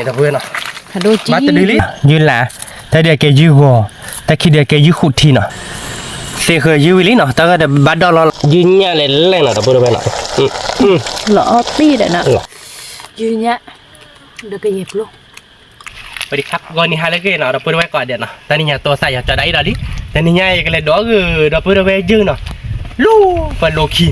ဒီပုၢ်ဝဲၢ်နီၤ, ဘၣ်တဒုလံ, ယုၢ်လၢ်, တၢ်ဒုးကဲယုၢ်ဂီၤ, တၢ်ခံဒုးကဲယုၢ်ဃုထံနီၤ, သ့ဃုယုၢ်ဝံၤလံနီၤ, တၢ်ဂၤဒီးဘၣ်ဒီၣ်လီၤလီၤ, ယုၢ်ညၣ်လဲၤလဲၣ်နီၤ ဒီပုၢ်ဝဲၢ်နီၤ, လီၤအီၣ်ပံၣ်ဒီးနီၤ, ယုၢ်ညၣ်, ဒီးကယဲၢ်ပျိ ပဒံခါဂီၤနံၤဟါလၢအဂ့ၤနီၤ ဒီပုၢ်ဝဲၢ်ကိးဂၤဒဲးနီၤ, တနံၤညါတိစၢ်ယွၤကၠီဒၣ်အံၤဒီးလံ, တနံၤညါယကလဲၤဒိးဂုၢ် ဒီပုၢ်ဝဲၢ်ယုၢ်နီၤ, လူၤပလိာ်ခံ,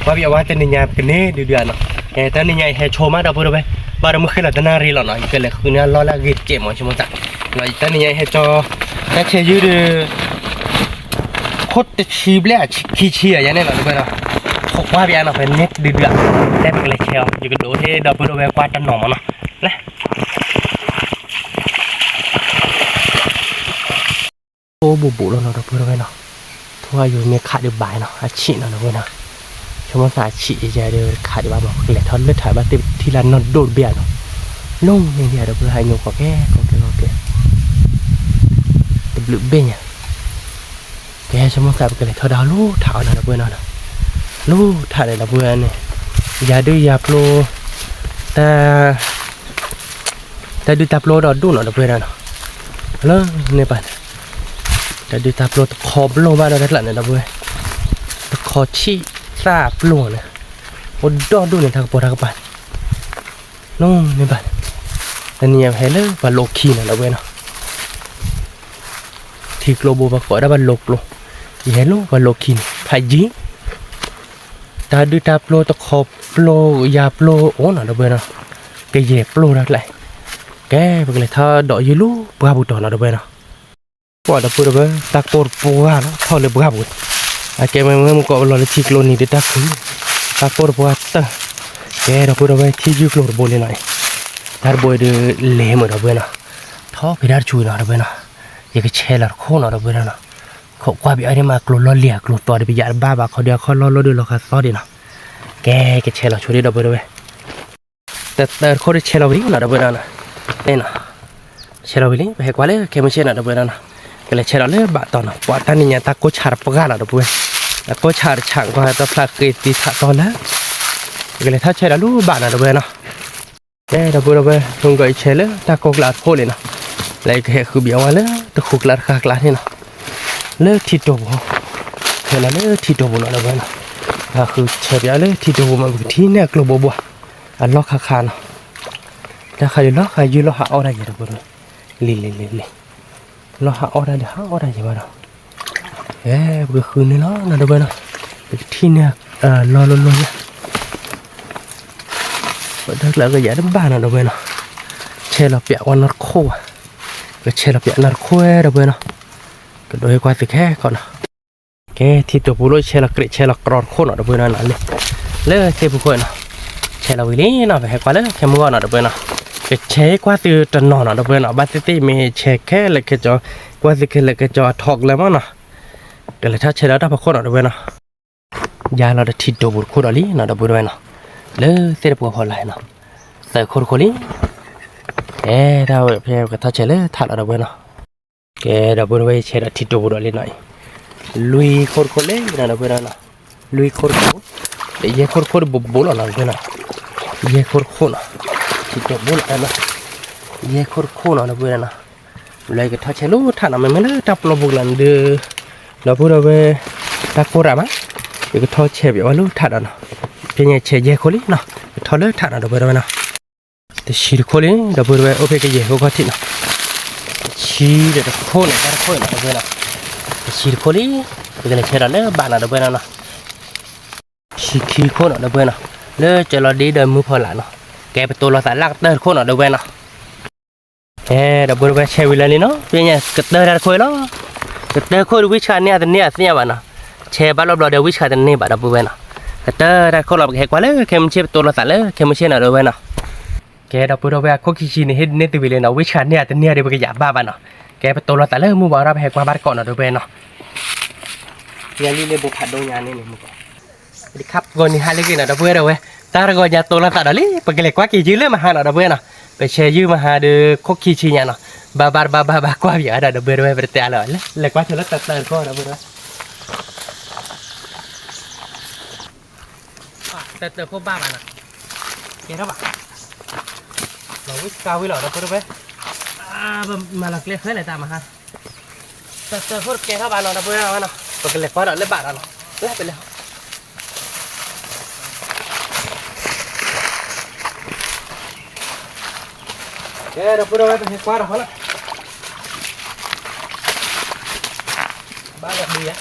ကွၢ်ဘၣ်အဝဲတနံၤညါပကန့ၢ်ဒုးဒုးနီၤ, တနံၤညါယဟဲဆိမး ဒီပုၢ်ဝဲၢ်, ဘၣ်ဒီးမုၢ်ဃ့လီၤတနၣ်ရံၣ်လီၤနီၤ ယကလဲၤဃုန့ၢ်လီၢ်လၢအဂ့ၤတစဲးမး ဆိကမိၣ်သး, တနံၤညါယဟဲကၠီ, တၢ်ဆဲးယုၢ်ဒီး ခိၣ်တဆံဘျဲၣ်ခံဆံယၤညါန့ၣ်လီၤ ဒီပုၢ်ဝဲၢ်နီၤ, ခိးကွၢ်ဘၣ်နီၤ ပန့ၢ်ဒုးဒုး, တဲပကလဲၤဆဲးအီၤ ယကဒိးဟ့ၣ်ဒီပုၢ်ဝဲၢ်ကွၢ်တနီၤမးနီၤ, လဲၣ် အိၣ်ဘူးဘူးလီၤနီၤ ဒီပုၢ်ဝဲၢ်နီၤ, ထိၣ်အယိာ်မ့ၢ်ခးဒံးဘၣ်နီၤ အဆံးနီၤ ဒီပုၢ်ဝဲၢ်နီၤ, ဆိကမိၣ်သးအဆံးယဲဒုးခးဒံးဘၣ်မး ပကလဲၤထီၣ်လၢထးဘၣ်သ့ၣ်ပထံၣ်လၢနီၢ်ဒိၣ်တဘ့ၣ်နီၤ, လီၤန့ၢ်ဒံး ဒီပုၢ်ဝဲၢ် ဟးညိကွီၢ်ကဲ ကွီၢ်ကဲ ကွီၢ်ကဲ, တဘျုးဘ့ၣ်ညါ, ကဲဆိကမိၣ်သးပကလဲၤထီၣ်ဒီးလီၤထးအီၤနီၤ ဒီပုၢ်ဝဲၢ်နီၤ, လီၤထးန့ၣ် ဒီပုၢ်ဝဲၢ်န့ၣ်, ယၤဒုးယၤပျိ, တၢ် တၢ်ဒုးတၢ်ပျိဒီးဒိၣ်နီၤ ဒီပုၢ်ဝဲၢ်နီၤ, လၢန့ၣ်ပၢ်န့ၣ်, တၢ်ဒုးတၢ်ပျိတခီဘျီဘၣ်ဒီးတၢ်ကျးန့ၣ် ဒီပုၢ်ဝဲၢ်, တခီဆံးသၣ်ပျိန့ၣ်, အိၣ်ဒီဒိၣ်န့ၣ် တၢ်ကပီၤတၢ်ကပၤန့ၣ်, လၢန့ၣ်ပၢ်န့ၣ်, တနံၤညါပဟဲလၢပှၤလိးခံနီၤ ဒီပုၢ်ဝဲၢ်နီၤ, ထံကျိဘိပှၤကိးဒၣ်ပှၤလိးကျိ, ယဟဲလၢပှၤလိးခံန့ၣ် ဖးယံၤ တၢ်ဒုးတၢ်ပျိတခီပျိယၤပျိအိၣ်နီၤ ဒီပုၢ်ဝဲၢ်နီၤ, ကယဲၢ်ပျိတၢ်ကျဲ, ကဲပကလဲၤထီၣ်ဒီးယုၢ်လၢပှၢ်ပူၤတီၤနီၤ ဒီပုၢ်ဝဲၢ်နီၤ, ပှၤဒီပုၢ်ဝဲၢ် တၢ်ကိၢ်တပှၢ်လီၤ ထီၣ်လၢပှၢ်ပူၤ, အကဲမ့ၢ်မ့ၢ်မုၢ်ကီးလီၤလၢထံကျိနံၤဒီးတၢ်ခုၣ်, တၢ်ကိၢ်တပှၢ်တၢၢ်, ကဲဒီပုၢ်ဝဲၢ် ထံယုၢ်ကျိတဘိလံနီၤ, တၢ်တဘိအံၤဒုးလဲၤမုာ် ဒီပုၢ်ဝဲၢ်နီၤ, ထီၣ်ဖဲတၢ်တဆူနီၤ ဒီပုၢ်ဝဲၢ်နီၤ, ယကဆဲးလီၤတခိၣ်နီၤ ဒီပုၢ်ဝဲၢ်နီၤ, ခိးကွၢ်ဘၣ်အီၤဒ်မး ကျိလီၢ်လံၤအကျိတီဒီး ပယၤတဘၣ်ဘၣ် ခီဒုးအခီၣ်လီၢ်လီၢ်ဒုးလီၤဃာ်သီဒံးနီၤ, ကဲကဆဲးလီၤဆိဒံး ဒီပုၢ်ဝဲၢ်, တၢ်တၢၢ်တခိၣ်ဒုးဆဲးလီၤဝံၤလံနီၤ ဒီပုၢ်ဝဲၢ်နီၤ, န့ၣ်နီၤ, ဆဲးလီၤဝံၤလံ ပဟဲကွၢ်လၢခဲမုၢ်ဆ့ၣ်နီၤ ဒီပုၢ်ဝဲၢ်နီၤ, ကလဲၤဆဲးဒီးလၢဘၣ်တီၤနီၤ ပှၤတၢ်နံၤညါတၢ်ကိၢ်ဆၣ်တပှၢ်နီၤ ဒီပုၢ်ဝဲၢ်, တၢ်ကိၢ်ဆၣ်တဆၣ်ကွၢ်တၢ်ဖျါဃ့သံဖးတီလၢ, ပကလဲၤထီၣ်ဆဲးဒီးလၢဘၣ်နီၤ ဒီပုၢ်ဝဲၢ်နီၤ ကဲဒီပုၢ်ဝဲၢ် မုၢ်ကီးအံၤဆဲးလၢတၢ်ကိၢ်ကျးတခိၣ်လံနီၤ, လၢယကဟဲဃုဘၣ်အီၤဝဲလၢတဃုကျးတဃာ်ကျးန့ၣ်နီၤ, လၢထံတိာ်ပူၤ, ဟဲလီၤလၢထံတိာ်ပူၤနီၤ ဒီပုၢ်ဝဲၢ်နီၤ, ဃုဆဲးဘၣ်အီၤလၢထံတိာ်ပူၤမး ပကထံၣ်န့ၢ်အကျိဘိဘိ, အလီၢ်ခါခါနီၤ, တၢ်ခါဒုးလီၤဃာ်ယုၢ်လီၤဟးအီၣ်တၢ်ယဲ ဒီပုၢ်ဝဲၢ်, လံၤလံၤလံၤလံၤ, လီၤဟးအီၣ်တၢ်ဒုးဟးအီၣ်တၢ်ယဲဘၣ်ဒီး, ကဲပကဃုန့ၢ်လီၤနီၤ ဒီပုၢ်ဝဲၢ်နီၤ, ပကထံၣ်န့ၢ်, လီၤလီၤလီၤယဲ ပတၢ်ကျးကယၤတဘၣ်နီၤ ဒီပုၢ်ဝဲၢ်နီၤ, ဆဲးလီၤပၠးဝဲနီၢ်တခိၣ်ဘၣ်, ကဆဲးလီၤပၠးနီၢ်တခိၣ်ဝဲ ဒီပုၢ်ဝဲၢ်နီၤ, ကဒိးဟ့ၣ်ကွၢ်သုခဲကီးနီၤ, ကဲထံတိာ်ပူၤလီၤ ဆဲးလီၤကြဲးဆဲးလီၤကြီတခိၣ်နီၤ ဒီပုၢ်ဝဲၢ်နီၤ လၢ, လၢသ့ၣ်ပူၤခိၣ်နီၤ, ဆဲးလီၤဝံၤလံနီၤ ပဟဲကွၢ်လၢခဲမုၢ်ဂီၢ်နီၤ ဒီပုၢ်ဝဲၢ်နီၤ, ကဆဲးကွၢ်သုတနီၤနီၤ ဒီပုၢ်ဝဲၢ်နီၤ, ဘၣ်သ့ၣ်သ့ၣ်မ့ၢ်ဆဲးခဲလၢာ်ခဲဆ့, ကွၢ်သုခဲလၢာ်ခဲဆ့အထီၣ်ကျဲမးနီၤ, ကလဲၤထီၣ်ဆဲးဒီးတၢ်ဖီခိၣ်နီၤ ဒီပုၢ်ဝဲၢ်နီၤ ယၤလီၤဒီးထံတိာ်ပူၤတခိၣ်ဒီးလံနီၤ ဒီပုၢ်ဝဲၢ်နီၤ, လၢသ့ၣ်တပူၤဖီလာ်နီၤ, သၢခိၣ်တခိၣ်လံ, ကဲတၢ်ဝဲဖဲပကထီၣ်ဆဲးလၢထးလီၤ ဒီပုၢ်ဝဲၢ်နီၤ, ကဲဒီပုၢ်ဝဲၢ် ယဆဲးဒီးထံတိာ်ပူၤဒီးလံနီၤ, လွံၢ်ခိၣ်တခိၣ်လံနီၤ ဒီပုၢ်ဝဲၢ်နီၤ, လွံၢ်ခိၣ်တခိၣ်, ဒီးယဲၢ်ခိၣ်တခိၣ်တဘိးဘိးလီၤနီၤ ဒီပုၢ်ဝဲၢ်နီၤ, ယဲၢ်ခိၣ်တခိၣ်နီၤ, ထံတိာ်ပူၤလီၤနီၤ, ယဲၢ်ခိၣ်တခိၣ်နီၤ ဒီပုၢ်ဝဲၢ်နီၤ, လၢယကထီၣ်ဆဲးလၢထးနီၤ မ့မ့ၢ်လၢတၢ်ပျီပူၤကျါန့ၣ်ဒီး, ဒီပုၢ်ဝဲၢ်, တၢ်ကိၢ်ရၣ်မး, ယကထီၣ်ဆဲးပၠးဝဲလၢထးဒီးနီၤ, ဖဲညါဆဲးယဲၢ်ခိၣ်လံနီၤ, ကထီၣ်လၢထးနီၤ ဒီပုၢ်ဝဲၢ်နီၤ, တဆံတခိၣ်လံ ဒီပုၢ်ဝဲၢ် အိၣ်ဖဲကယဲၢ်ခိၣ်ခီၣ်ထံးနီၤ, တဆံဒီးတခိၣ်နီၤ တၢ်တခိၣ်နီၤ ဒီပုၢ်ဝဲၢ်နီၤ, တဆံတခိၣ်လံ, ပကလဲၤဆဲးဒီးလၢဘၣ်နီၤ ဒီပုၢ်ဝဲၢ်နီၤ, ဆံခံခိၣ်နီၤ ဒီပုၢ်ဝဲၢ်နီၤ, လၢကၠီလီၤဒ့ဒီးမုၢ်ဖီလာ်နီၤ, ကဲပတိၢ်လီၤသးလၢကတၢၢ်တခိၣ်နီၤ ဒီပုၢ်ဝဲၢ်နီၤ အဲ ဒီပုၢ်ဝဲၢ် ဆဲးဝံၤလၢလံနီၤ, ဖဲညါကတၢၢ်တၢ်တခိၣ်လီၤ, ကတၢၢ်ခိၣ်ဒီးဝံဆှၣ်န့ၢ်အတန့ၢ်အသ့ၣ်ညါဘၣ်နီၤ, ဆဲးဘၣ်လီၤဘျီဒီးဝံဆှၣ်တန့ၢ်ဘၣ် ဒီပုၢ်ဝဲၢ်နီၤ, ကတၢၢ်တၢ်တခိၣ်လီၤ ပကဟဲကွၢ်လၢခဲမုၢ်ဆ့ၣ် ပတိၢ်လီၤသးလၢခဲမုၢ်ဆ့ၣ်နီၤ ဒီပုၢ်ဝဲၢ်နီၤ, ကဲ ဒီပုၢ်ဝဲၢ် အခိၣ်ခံဆံန့ၣ် ဟ့ၣ်န့ၢ်သုဝံၤလံနီၤ, ဝံဆှၣ်န့ၢ်အတန့ၢ်ဒီး ပကယၤဘၣ်ဘၣ်နီၤ, ကဲ ပတိၢ်လီၤသးလၢမုၢ်ဘၣ်ဒီး ပဟဲကွၢ်ဘၣ်တကိးနီၤ ဒီပုၢ်ဝဲၢ်နီၤ, ညါလံလၢဘိးဖးဒိၣ်ညါန့ၣ်န့ၣ် မုၢ်ကီး ပဒံခါဂီၤနံၤဟါလၢအဂ့ၤနီၤ ဒီပုၢ်ဝဲၢ်ဝဲ, တၢ်တဂီၤညါတိၢ်လီၤသးဒီးလံ, ပကလဲၤကွၢ်က့ၤယုၢ်လၢမဟါနီၤ ဒီပုၢ်ဝဲၢ်နီၤ, ပဆဲးယုၢ်မဟါဒီး ခိၣ်ခံဆံညါနီၤ, ဘၣ်ဘၣ်တဘၣ်ဘၣ်ဘၣ်ကွၢ်ပယီၤဒီး ဒီပုၢ်ဝဲၢ် ပတတဲအါလၢၤဘၣ် လဲၤကွၢ်ဆိလၢတၢ်တၢၢ်တခိၣ် ဒီပုၢ်ဝဲၢ် တၢ်တၢၢ်ခိၣ်ဘၣ်ဘၣ်နီၤ, ကဲထီၣ်ဘၣ် ဝံၣ်စှၤဝံၤလီၤ ဒီပုၢ်ဝဲၢ်, ပမၤလီၤကျဲဃဲလဲၣ်တၢ်မဟါ, တၢ်တၢ်ခိၣ်တကဲထီၣ်ဘၣ်နီၤ ဒီပုၢ်ဝဲၢ်နီၤ, ပကလဲၤကွၢ်ဒီးလၢဘၣ်ဒီးနီၤ, လၢပလဲၤ ကဲ ဒီပုၢ်ဝဲၢ် ပဟဲကွၢ်ဒီးဃီလီၤ, ဘၣ်ဒီးဒုးယၤ,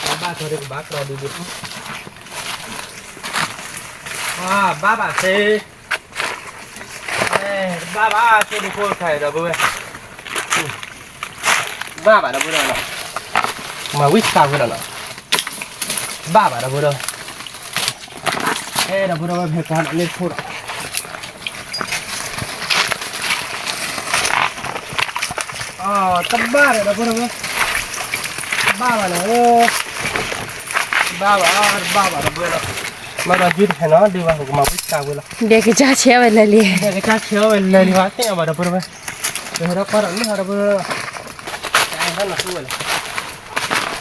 ဘၣ်ထီၣ်ဒုးကဘၣ်ကဒီးဒုးဒုး, ဘၣ်ဘၣ်သ့ ဘၣ်ဘၣ် ကဲဒုးခိၣ်တခါအံၤ ဒီပုၢ်ဝဲၢ်, ဘၣ်ဘၣ် ဒီပုၢ်ဝဲၢ်နီၤ, မၤဝံၣ်စှၤဝံၤလီၤနီၤ, ဘၣ်ဘၣ် ဒီပုၢ်ဝဲၢ်, ကဲ ဒီပုၢ်ဝဲၢ် ပဟဲကွၢ်ဒီးလၢခိၣ်ဒီး တဘၣ်ဒီး ဒီပုၢ်ဝဲၢ်, ဘၣ်ဘၣ်နီၤ, ဘၣ်ဘၣ် ဘၣ်ဘၣ် ဒီပုၢ်ဝဲၢ်နီၤ, မၤဒီးယုၢ်တဖဲနီၤ ဒုးဝဲ ပကမၤဝံၣ်စှၤဝံၤလီၤ, ဒဲကစၢ်ဆဲးဝဲလဲၤလံ, ဒဲကစၢ်ဆဲးဝဲလဲၤလံ ပှၤသ့ၣ်ညါဘၣ် ဒီပုၢ်ဝဲၢ်, ပဟဲဒီးကွၢ်ဒီးလၢဟီ ဒီပုၢ်ဝဲၢ်, တၢ်အဲၣ်တၢ်နၤသူဝဲလဲၣ်,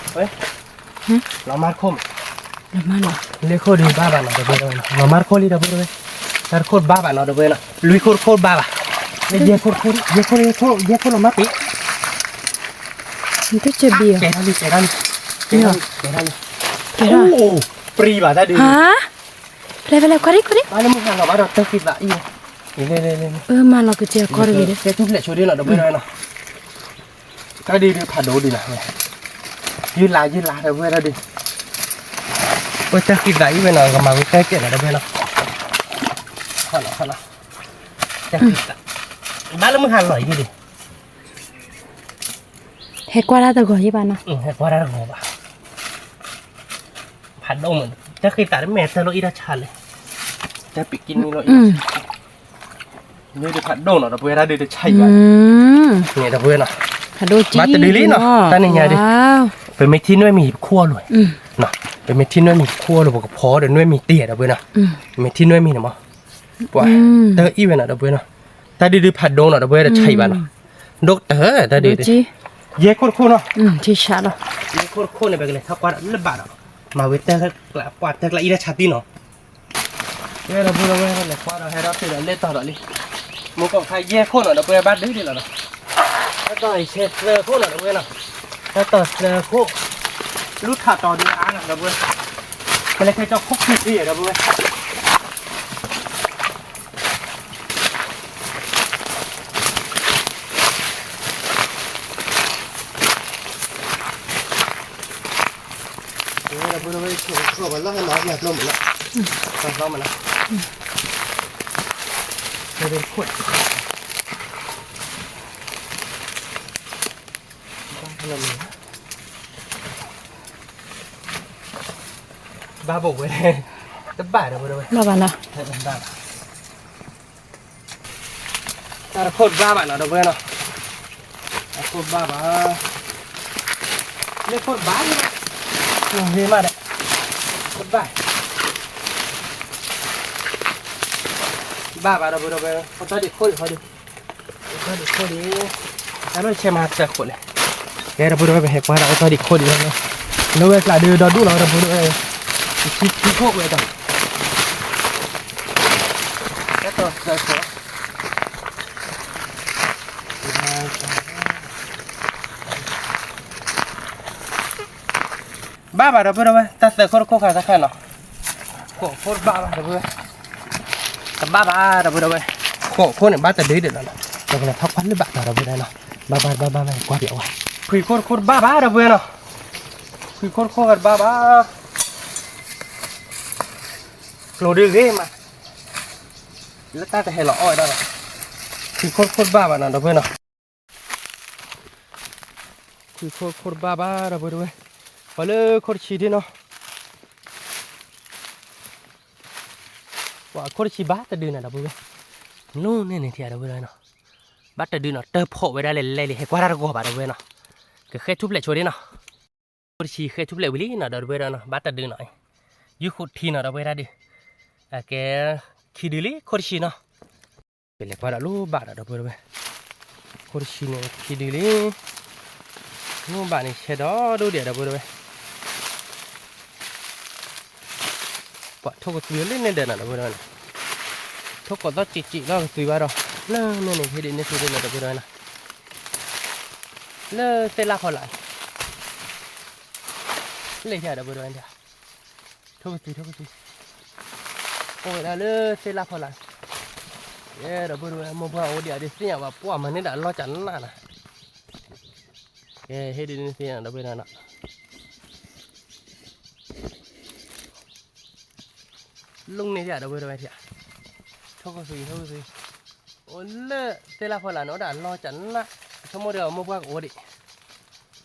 ဝဲ လီၤမၢ်တခိၣ်မး, လီၤမၢ်နီၤ, လၢခိၣ်ဒုးဘၣ်ဘၣ်နီၤ ဒီပုၢ်ဝဲၢ်, လီၤမၢ်တခိၣ်လံ ဒီပုၢ်ဝဲၢ်, တၢ်တခိၣ်ဘၣ်ဘၣ်နီၤ ဒီပုၢ်ဝဲၢ်နီၤ, လွံၢ်ခိၣ်တခိၣ်ဘၣ်ဘၣ်, လၢယဲၢ်ခိၣ်တခိၣ်, ယဲၢ်ခိၣ် ယဲၢ်ခိၣ် ယဲၢ်ခိၣ်လီၤမၢ်တံၢ်, ကဲထီၣ်လံ ကဲထီၣ်လံ, ကဲထီၣ်လံ, ကဲထီၣ်လံ, အိၣ် ပြံဘၣ်တၢ်ဒုး, ဖဲလဲၣ် ဖဲလဲၣ် ကွၢ်ဒံ ကွၢ်ဒံ, ဘၣ်လၢမုၢ်ဟါလီၤဘၣ်ဒီးတၢ်ဃံသးအံၤ, မၤလီၤကစဲၤကီၢ်တဂ့ၤ, ကဲထူၣ်ဖျဲးဆိဒ်နီၤ ဒီပုၢ်ဝဲၢ်နီၤ, တၢ်ဒုးဒုးဖးဒိၣ်ဒံးနီၤ, ယုၢ်လါယုၢ်လါ ဒီပုၢ်ဝဲၢ်တၢ်ဒုး, ပတၢ်ဃံသးအံၤဝဲနီၤ ကမၤဝဲတၢ်ကဲနီၤ ဒီပုၢ်ဝဲၢ်နီၤ, တၢ်ဃံသး, ဘၣ်လၢမုၢ်ဟါလီၤယုၢ်ဒံး, ဟဲကွၢ်တၢ်တဂီၤယံၤဘၣ်နီၤ, ဟဲကွၢ်တၢ်တဂီၤဘၣ် ဖးဒိၣ်မး, တၢ်ဃံသးတမ့ၢ်တၢ်လီၤအံၣ်တၢ်ဆါလဲၣ်, တၢ်ပံးကံနံလီၤအံၣ်တၢ်ဆါ, မ့ၢ်ဒုးဖးဒိၣ်နီၤ ဒီပုၢ်ဝဲၢ် တၢ်ဒုးတဆါအံၤဘၣ်, န့ၣ်ဒီပုၢ်ဝဲၢ်နီၤ, ဘၣ်တဒုးလံနီၤ တၢ်နံၤညါဒုး, ပမ့ၢ်ထံၣ်နွဲၣ်မံၤပခိၣ်အီၤလိၤ, ပမ့ၢ်ထံၣ်နွဲၣ်မံၤပခိၣ်အီၤလိၤ ပကဖီဒီးနွဲၣ်မံၤတ့ၢ်ဒီပုၢ်ဝဲၢ်နီၤ, ပမ့ၢ်ထံၣ်နွဲၣ်မံၤန့ၣ်မး, ပှၤ, တၢ်အံၣ်ဝဲနီၤ ဒီပုၢ်ဝဲၢ်နီၤ, တၢ်ဒုးဒုးဖးဒိၣ်နီၤ ဒီပုၢ်ဝဲၢ် တဆါအံၤဘၣ်နီၤ, ဒိၣ်တၢ်တၢ်ဒုး, ယဲၢ်ခိၣ်တခိၣ်နီၤ, ယဲၢ်ခိၣ်တခိၣ်န့ၣ် ပကလဲၤထီၣ်ကွၢ်ဒီးလၢဘၣ်ဒီး, မၤဝဲတၢ်ကျး ပှၤတၢ်ကျးအံၣ်တၢ်ဆါတံၢ်နီၤ ဝဲဒီပုၢ်ဝဲၢ် လဲၤကွၢ်ဒီးဟဲဒီးတုၤဒီးလၢတီၤဒီးလံ, မ့ၢ်ကီၢ်ခါယဲၢ်ခိၣ်နီၤ ဒီပုၢ်ဝဲၢ် ဘၣ်ဒုးဒံးလီၤဒီး, တၢ်တီၤအံၤဆဲးသၢခိၣ်နီၤ ဒီပုၢ်ဝဲၢ်နီၤ, တၢ်တီၤသၢခိၣ်, လူထးတီၤဒုးအါနီၤ ဒီပုၢ်ဝဲၢ်, ပလဲၤခဲကၠီခိၣ်ခံသ့ဒီပုၢ်ဝဲၢ် ဒီပုၢ်ဝဲၢ် ဆိကမိၣ်လီၤ ဟဲလီၤညါကျိမးလီၤ, တၢ်သီမးလီၤ, ခိၣ်, ဘၣ်ဘိးဝဲ, တဘၣ်ဒီပုၢ်ဝဲၢ်, ဘၣ်ဘၣ်နီၤ, ဘၣ်ဘၣ် တၢ်တခိၣ်တဘၣ်ဘၣ်နီၤ ဒီပုၢ်ဝဲၢ်နီၤ, တၢ်တခိၣ်တဘၣ်ဘၣ်, လၢခိၣ်တဘၣ်, ဟ့ၣ်မးဒီး, တဘၣ်, ဘၣ်ဘၣ် ဒီပုၢ်ဝဲၢ်, အိၣ်တၢ်ဒံးခိၣ်ဒံးဃီဒံး, အိၣ်တၢ်ဒံးခိၣ်ဒံး, တၢ်လၢဆဲးမၤတၢ်ခိၣ်လဲၣ်, ကဲ ဒီပုၢ်ဝဲၢ် ပဟဲကွၢ်ဒၣ်အိၣ်တၢ်ဒံးခိၣ်ဒံးလီၤ, လၢဝဲကျးဒုးဒီဒူၣ်လီၤ ဒီပုၢ်ဝဲၢ်, ခံခံခိၣ်ဝဲတၢ် ဘၣ်ဘၣ် ဒီပုၢ်ဝဲၢ် တၢ်သၢခိၣ်တခိၣ်ခါတခါနီၤ, ဃိးခိၣ်တဘၣ်ဘၣ် ဒီပုၢ်ဝဲၢ်, တဘၣ်ဘၣ် ဒီပုၢ်ဝဲၢ်, ဃိးခိၣ်န့ၣ် ဘၣ်တဒုဒံးလီၤနီၤ, ပကလဲၤထီၣ်ကွၢ်လၢဘၣ်တၢ် ဒီပုၢ်ဝဲၢ်နီၤ, ဘၣ်ဘၣ်တဘၣ်ဘၣ် ကွၢ်ပျးဝဲ, ခွံခိၣ်တခိၣ်တဘၣ်ဘၣ် ဒီပုၢ်ဝဲၢ်နီၤ, ခွံခိၣ်တခိၣ်တဘၣ်ဘၣ် ကျိၤဒုးဂ့ၤမး, လၢတၢ်တဟဲလီၤအီၣ်ဝဲဒၣ်လီၤ, ခွံခိၣ်တခိၣ်တဘၣ်ဘၣ်နီၤ ဒီပုၢ်ဝဲၢ်နီၤ, ခွံခိၣ်တခိၣ်တဘၣ်ဘၣ် ဒီပုၢ်ဝဲၢ်, ပှၤလၢခိၣ်တဆံဒ်နီၤ, ပှၤခိၣ်တဆံဘၣ်တဒုနီၤ ဒီပုၢ်ဝဲၢ်, နူၢ်န့ၢ်န့ၣ်ထံၣ် ဒီပုၢ်ဝဲၢ်နီၤ, ဘၣ်တဒုနီၤ တၢၢ်ဖီၣ်ဝဲဒၣ်လဲၣ်လဲၣ်လံ ဟဲကွၢ်တၢ်တဂီၤဘၣ် ဒီပုၢ်ဝဲၢ်နီၤ, ကဃဲၢ်ထူၣ်ဖျဲးဆိဒ်နီၤ ခိၣ်တဆံဃဲၢ်ထူၣ်ဖျဲးဝံၤလံနီၤ ဒီပုၢ်ဝဲၢ်နီၤ, ဘၣ်တဒုနီၤ, ယုၢ်ဃိးထံနီၤ ဒီပုၢ်ဝဲၢ်တၢ်ဒုး, အကဲ ခံဒုလံ ခိၣ်တဆံနီၤ, ပလဲၤကွၢ်ဒီးလၢဘၣ်ဒီး ဒီပုၢ်ဝဲၢ်, ခိၣ်တဆံန့ၣ် ခံဒုလံ, မ့ၢ်ဘၣ်န့ၣ် ဆဲးဒီဒူၣ်ဒံး ဒီပုၢ်ဝဲၢ်, ပှၤထိၣ်ကသွံလၢန့ၣ်ဒီးနီၤ ဒီပုၢ်ဝဲၢ်, ထိၣ်ကိးသီၣ်စံးစံးလီၤကသွံဘၣ်ဒီး လၢန့ၣ်န့ၣ် ဟ့ၣ်ဒုးန့ၢ်သုဒ်န့ၣ် ဒီပုၢ်ဒီဝဲၢ်နီၤ, လၢသ့ၣ်လၣ်ဖီလာ်န့ၣ်, လၢယၤ ဒီပုၢ်ဒီဝဲၢ်, ထိၣ်ကသွံ ထိၣ်ကသွံ, အိၣ်ဝဲဒၣ်လၢသ့ၣ်လၣ်ဖီလာ်န့ၣ်, ယဲ ဒီပုၢ်ဒီဝဲၢ် မိၢ်ပှၢ်အိၣ်ဒံးအဒုးသ့ၣ်ညါဘၣ် ပှၢ်မၤန့ၢ်ဒၣ်လီၢ်ကနၣ်နၤ, ကဲ ဟ့ၣ်ဒုးန့ၢ်သုနီၤ ဒီပုၢ်ဒီဝဲၢ်နီၤ လီၤန့ၢ်ဒံး ဒီပုၢ်ဒီဝဲၢ်ထံး, ထိၣ်ကသွံ ထိၣ်ကသွံ, အိၣ်လၢသ့ၣ်လၣ်ဖီလာ်န့ၣ် အိၣ်ဒၣ်လီၢ်ကနၣ်, ဆိကမိၣ်ဒီးမိၢ်ပှၢ်ကအိၣ်ဒံး,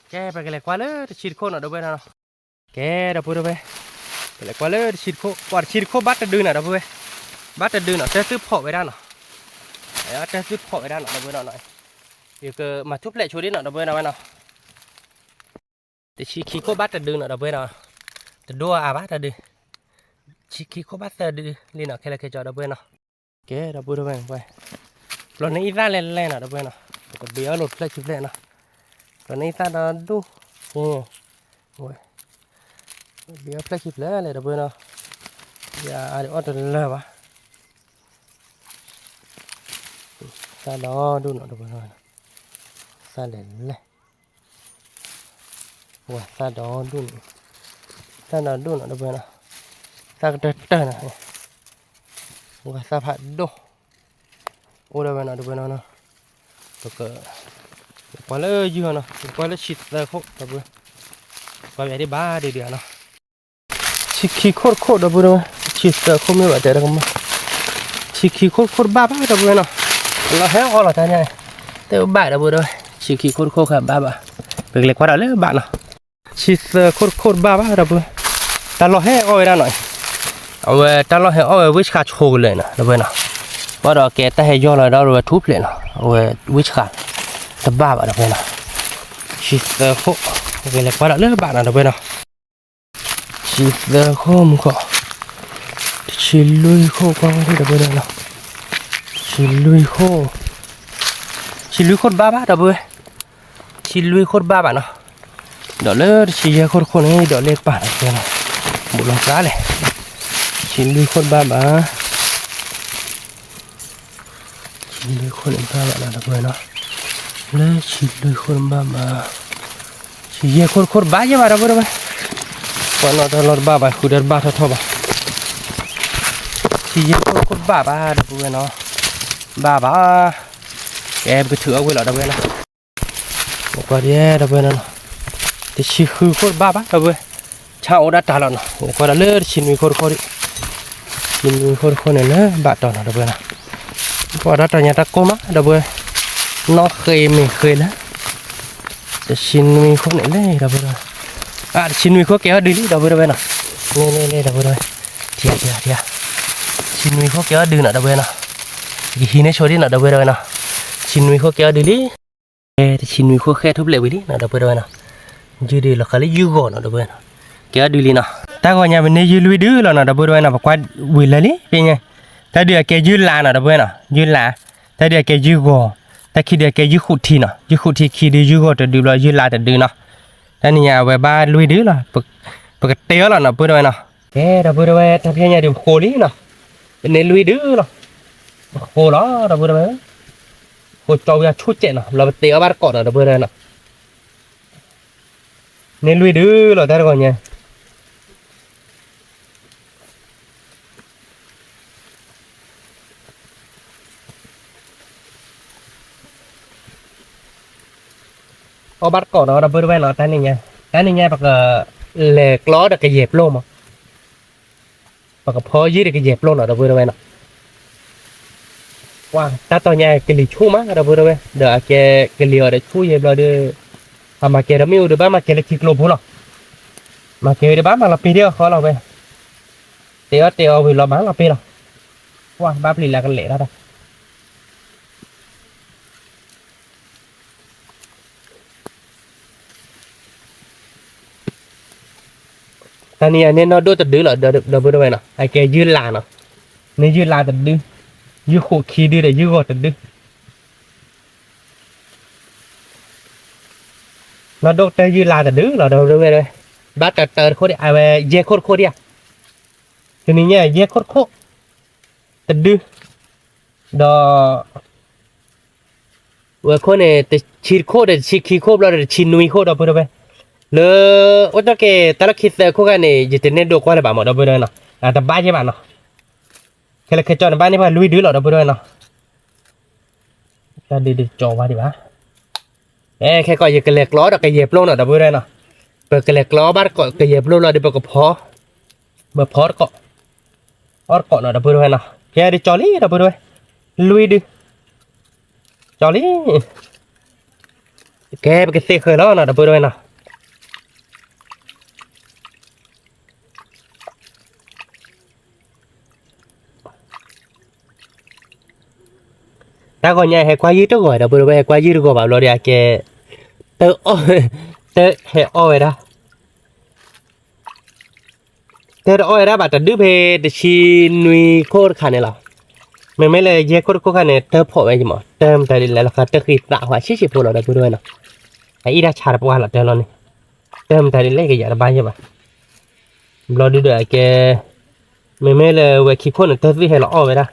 ကဲ ပကလဲၤကွၢ်လၢတဆံတခိၣ်နီၤ ဒီပုၢ်ဒီဝဲၢ်နီၤ, ကဲ ဒီပုၢ်ဒီဝဲၢ်, ပလဲၤကွၢ်လၢတဆံတခိၣ်, ပှၤတဆံတခိၣ်ဘၣ်တဒုနီၤ ဒီပုၢ်ဝဲၢ်, ဘၣ်တဒုနီၤ တၢ်သုဖီၣ်ဝဲဒၣ်နီၤ, တၢ်သုဖီၣ်ဝဲဒၣ်နီၤ ဒီပုၢ်ဝဲၢ်နီၤ, ယကမၤထူၣ်ဖျဲးဆိဒ်နီၤ ဒီပုၢ်ဝဲၢ်နီၤ, တဆံခံခိၣ်ဘၣ်တဒုနီၤ ဒီပုၢ်ဝဲၢ်နီၤ, တဒိအါဘၣ်တဒု, တဆံခံခိၣ်ဘၣ်သၢဒုလံနီၤ ခဲလၢာ်ခဲဆ့ ဒီပုၢ်ဝဲၢ်နီၤ, ကဲ ဒီပုၢ်ဒီဝဲၢ်, ပျီန့ၢ်အံသၣ်လဲၣ်လဲၣ်နီၤ ဒီပုၢ်ဝဲၢ်နီၤ, ပကဘ့ၣ်အီၣ်လိာ်ဖျၢၣ်ခံဖျၢၣ်နီၤ, ပျီန့ၢ်အံသၣ်ဒီဒူၣ်, ဝဲ, ဘ့ၣ်အီၣ်ဖျၢၣ်ခံဖျၢၣ်လဲၣ် ဒီပုၢ်ဝဲၢ်နီၤ, ယအါဒံးအီၣ်တလၢာ်ဘၣ်, သၣ်ဒီဒူၣ်နီၤ ဒီပုၢ်ဝဲၢ်နီၤ, သၣ်လဲၣ်လဲၣ် ဝဲ သၣ်ဒီဒူၣ်န့ၣ်, သၣ်ဒီဒူၣ်နီၤ ဒီပုၢ်ဝဲၢ်နီၤ, သၣ်ကတၢၢ်တၢၢ်နီၤ, ဝဲသၣ်ဖးဒိၣ်, အိၣ်ဒီးဝဲနီၤ ဒီပုၢ်ဝဲၢ်နီၤ, ပက, ကွၢ်လၢယုၢ်နီၤ ကွၢ်လၢဆံသၢခိၣ် ဒီပုၢ်ဝဲၢ်, ကွၢ်ယၤဒံးဘၣ်ဒံးဒံးနီၤ, ဆံခံခိၣ်တခိၣ် ဒီပုၢ်ဝဲၢ်, ဆံသၢခိၣ်မ့ၢ်ဘၣ်တဲတကမၣ်, ဆံခံခိၣ်တခိၣ်တဘၣ်ဘၣ် ဒီပုၢ်ဝဲၢ်နီၤ, အလီၤဟဲအီၣ်လီၤတၢ်န့ၣ်, တဲဘၣ် ဒီပုၢ်ဝဲၢ်, ဆံခံခိၣ်တခိၣ်ခါဘၣ်ဘၣ်, ပကလဲၤကွၢ်ဒီးလၢဘၣ်နီၤ, ဆံသၢခိၣ်တခိၣ်တဘၣ်ဘၣ် ဒီပုၢ်ဝဲၢ်, တၢ်လီၢ်ဟဲအီၣ်ဝဲဒၣ်နီၤ, အဝဲတၢ်လီၢ်ဟဲအီၣ်ဝဲဝ့ၢ်ဆှးဆိကလဲာ်နီၤ ဒီပုၢ်ဝဲၢ်နီၤ, ဘၣ်ဒီးကဲတၢ်ဟဲယီၢ်လီၤဒီးဝဲထူဖျဲးနီၤ အဝဲဝ့ၢ်ဆှး, တဘၣ်ဘၣ် ဒီပုၢ်ဝဲၢ်နီၤ, ဆံသၢခိၣ်, ပကလဲၤကွၢ်ဒီးလၢဘၣ်နီၤ ဒီပုၢ်ဝဲၢ်နီၤ ဆံသၢခိၣ်မူခိၣ်, တဆံလွံၢ်ခိၣ်ကွၢ်ဝဲဒၣ် ဒီပုၢ်ဝဲၢ်နီၤ, ဆံလွံၢ်ခိၣ်, ဆံလွံၢ်ခိၣ်တဘၣ်ဘၣ် ဒီပုၢ်ဝဲၢ်, ဆံလွံၢ်ခိၣ်တဘၣ်ဘၣ်နီၤ, ဒီးလၢတဆံယဲၢ်ခိၣ်တခိၣ်န့ၣ် ဒီးလ့ၣ်တပာ်နီၤ ဒီပုၢ်ဝဲၢ်နီၤ, ဘူးလီၤကါလဲၣ်, ဆံလွံၢ်ခိၣ်တဘၣ်ဘၣ် ဆံလွံၢ်ခိၣ်န့ၣ်ဘၣ်ဘၣ်နီၤ ဒီပုၢ်ဝဲၢ်နီၤ, လၢဆံလွံၢ်ခိၣ်န့ၣ်ဘၣ်ဘၣ်, ဆံယဲၢ်ခိၣ်တခိၣ်တဘၣ်ယဲၢ်ဘၣ် ဒီပုၢ်ဝဲၢ်, ပှၤနီၣ်တၢ်လီၢ်တဘၣ်ဘၣ် ဃုာ်ဒီးတဘၣ်ထီၣ်ထီၣ်ဘၣ်, ဆံယဲၢ်ခိၣ်တခိၣ်တဘၣ်ဘၣ် ဒီပုၢ်ဝဲၢ်နီၤ, ဘၣ်ဘၣ်, ကဲပကထုးအီၣ်ဝံၤလီၤ ဒီပုၢ်ဝဲၢ်နီၤ, ကွၢ်ဒ် ဒီပုၢ်ဝဲၢ်နီၤ, တဆံဃုခိၣ်တဘၣ်ဘၣ် ဒီပုၢ်ဝဲၢ်, ဆၣ်အိၣ်ဒၣ်တၢ်လီၤနီၤ, ကွၢ်ဒီးလၢတဆံနွံခိၣ်တခိၣ်ဒံး, တဆံနွံခိၣ်တခိၣ်န့ၣ်လၢဘၣ်တီၤနီၤ ဒီပုၢ်ဝဲၢ်နီၤ, ကွၢ်ဒီးတၢ်ညါတၢ်ကိၢ်မး ဒီပုၢ်ဝဲၢ်, နီၣ်ဃ့မ့ၢ်ဃ့လၢ တဆံနွံခိၣ်န့ၣ်လဲၣ် ဒီပုၢ်ဝဲၢ်, အတဆံနွံခိၣ်ကဲအီၤဒုးလံ ဒီပုၢ်ဝဲၢ်နီၤ, န့ၣ်န့ၣ်န့ၣ် ဒီပုၢ်ဝဲၢ်, ထံထံထံ, တဆံနွံခိၣ်ကဲအီၤဒုးနီၤ ဒီပုၢ်ဝဲၢ်နီၤ, ယကဟံးန့ၢ်ဆိဒံးနီၤ ဒီပုၢ်ဝဲၢ်နီၤ, တဆံနွံခိၣ်ကဲအီၤဒုးလံ တဆံနွံခိၣ်ဃဲထူၣ်ဖျဲးဝံၤလံနီၤ ဒီပုၢ်ဝဲၢ်နီၤ, ယုၢ်ဒုးလီၤဃာ်လၢယုၢ်ဂီၤနီၤ ဒီပုၢ်ဝဲၢ်နီၤ, ကဲအီၤဒုးလံနီၤ, တၢ်ဂီၤညါပန့ၢ်ယုၢ်လွံၢ်ဒုလီၤနီၤ ဒီပုၢ်ဝဲၢ်နီၤ, ပကွၢ်ဝံၤလၢာ်လံ ဖဲညါ, တၢ်ဒုးအကဲယုၢ်လါနီၤ ဒီပုၢ်ဝဲၢ်နီၤ, ယုၢ်လါ, တၢ်ဒုးအကဲယုၢ်ဂီၤ, တၢ်ခံဒုးအကဲယုၢ်ဃုထံနီၤ, ယုၢ်ဃုထံခံဒု ယုၢ်ဂီၤတဒုဘျီ ယုၢ်လါတဒုနီၤ, တၢ်နံၤညါအဝဲဘၣ်လွံၢ်ဒုလီၤ, ပကတဲအီၤလီၤနီၤ ပုၢ်ဝဲၢ်နီၤ, ကဲ ဒီပုၢ်ဝဲၢ် တၢ်ဖဲညါဒုးပဃိလံနီၤ, ပန့ၢ်လွံၢ်ဒုလီၤ, ပဃိလီၤ ဒီပုၢ်ဝဲၢ် ဃိကၠီဝံၤအဆူၣ်စဲးနီၤ, လီၤပတဲအီၤဘၣ်တကိးနီၤ ဒီပုၢ်ဝဲၢ်နီၤ, န့ၢ်လွံၢ်ဒုလီၤ တၢ်တဂီၤညါ, အီၣ်ဘၣ်တကိးနီၤ ဒီပုၢ်ဝဲၢ်နီၤ, တၢ်နံၤညါ, တၢ်နံၤညါပက လဲၤကျီဒီးကယဲၢ်ပျိၢ်မး ပကဖီယုၢ်ဒီးကယဲၢ်ပျိၢ်နီၤ ဒီပုၢ်ဝဲၢ်နီၤ, ကွၢ် တၢ်တီၤညါကလံၤဆူၣ်မး ဒီပုၢ်ဝဲၢ်, ဒီးအကဲကလံၤအီၤဒီးဆူၣ်ယဲၢ်ဘျီဒီး, အမၤကဲဒီးမ့ၣ်အူဒီးဘၣ်မၤကဲလၢခံကျိဖိလီၤ, မၤကဲဝံၤဒီးဘၣ်မၤလီၤပ့ၤဒံးအဃီလီၤဝဲ, တဲအီၣ်တဲအီၣ်ဝံၤလီၤမၤလီၤပ့ၤလီၤ, ကွၢ် ဘၣ်ပျံၤလၢကလဲၤတၢ်တၢ် တၢ်နံၤညါန့ၣ်နီၢ်ဒိၣ်တဒုလီၤ ဒီပုၢ်ဝဲၢ်နီၤ, အကဲယုၢ်လါနီၤ, န့ၢ်ယုၢ်လါတဒု, ယုၢ်ဃိးခံဒုဒီးယုၢ်ဂီၤတဒု, နီၢ်ဒိၣ်ကတၢၢ်ယုၢ်လါတဒုလီၤ ဒီပုၢ်ဝဲၢ်, ဘၣ်တၢၢ်တၢၢ်တခိၣ်ဒံး အဝဲယဲၢ်ခိၣ်တခိၣ်ဒံးဧါ, တနံၤညါယဲၢ်ခိၣ်တခိၣ်, တဒု ဒီး ဝဲခိၣ်န့ၣ် တဆံတခိၣ်ဒီးတဆံခံခိၣ်ဘျီဒီးတဆံနွံခိၣ် ဒီပုၢ်ဒီဝဲၢ်, လၢ အိၣ်တ့ၢ်က့ၤ တၢ်လီၢ်ခံသၢခိၣ်ခါန့ၣ် ယတန့ၢ်ဒိၣ်ကွၢ်လၢၤဘၣ်မး ဒီပုၢ်ဒီဝဲၢ်နီၤ, တဘၣ်ယဲၢ်ဘၣ်နီၤ, ခဲလၢာ်ခဲဆ့န့ၣ် ဘၣ်န့ၢ်ပှၤလွံၢ်ဒုလီၤ ဒီပုၢ်ဒီဝဲၢ်နီၤ, တၢ်ဒုးတကၠီၤဝါဒံးဘၣ်, ခဲကီး ယကလဲၤကျီဒီးကယဲၢ်ပျိၢ်နီၤ ဒီပုၢ်ဒီဝဲၢ်နီၤ, ပကလဲၤကျီဘၣ်တကိးကယဲၢ်ပျိၢ်လီၤဒီး ပကဖီ ပဖီတကိး အီၣ်တကိးနီၤ ဒီပုၢ်ဒီဝဲၢ်နီၤ, ကဲဒုးကၠီၤလံ ဒီပုၢ်ဒီဝဲၢ်, လွံၢ်ဒု ကၠီၤလံ, ကဲပကသ့ဃၢၤလီၤနီၤ ဒီပုၢ်ဒီဝဲၢ်နီၤ, တၢ်ဂီၤညါဟဲကွၢ်ယုၢ်တဂီၤ ဒီပုၢ်ဒီဝဲၢ် ဟဲကွၢ်ယုၢ်တဂီၤဘၣ်ဘျီဒီး အကဲ တၢ်အီၣ် တၢ်ဟဲအီၣ်ဝဲဒၣ် တၢ်တအီၣ်ဝဲဒၣ်ဘၣ် တဒုဖဲတဆံနွံခိၣ်တခါန့ၣ်လီၤ, မ့မ့ၢ်လၢယဲၢ်ခိၣ်တခိၣ်ခါန့ၣ် တၢ်ဖီၣ်ဝဲယမး တၢ်မတၤဒ်လဲၣ်လီၤ တၢ်ဃံသးဟးဆံးဆံးဖိလီၤ ဒီပုၢ်ဒီဝဲၢ်နီၤ, အအံၣ်တၢ်ဆါတပှၢ်လီၤ တၢ်လီၤန့ၣ်, တၢ်မတၤဒ်လဲၣ်ကယၤတဘၣ်ယဲၢ်ဘၣ်, ဘျီဒုဒီးအကဲ မ့မ့ၢ်လၢဝဲခံခိၣ်န့ၣ် တၢ်သ့ၣ်ဟဲလီၤအီၣ်ဝဲဒၣ်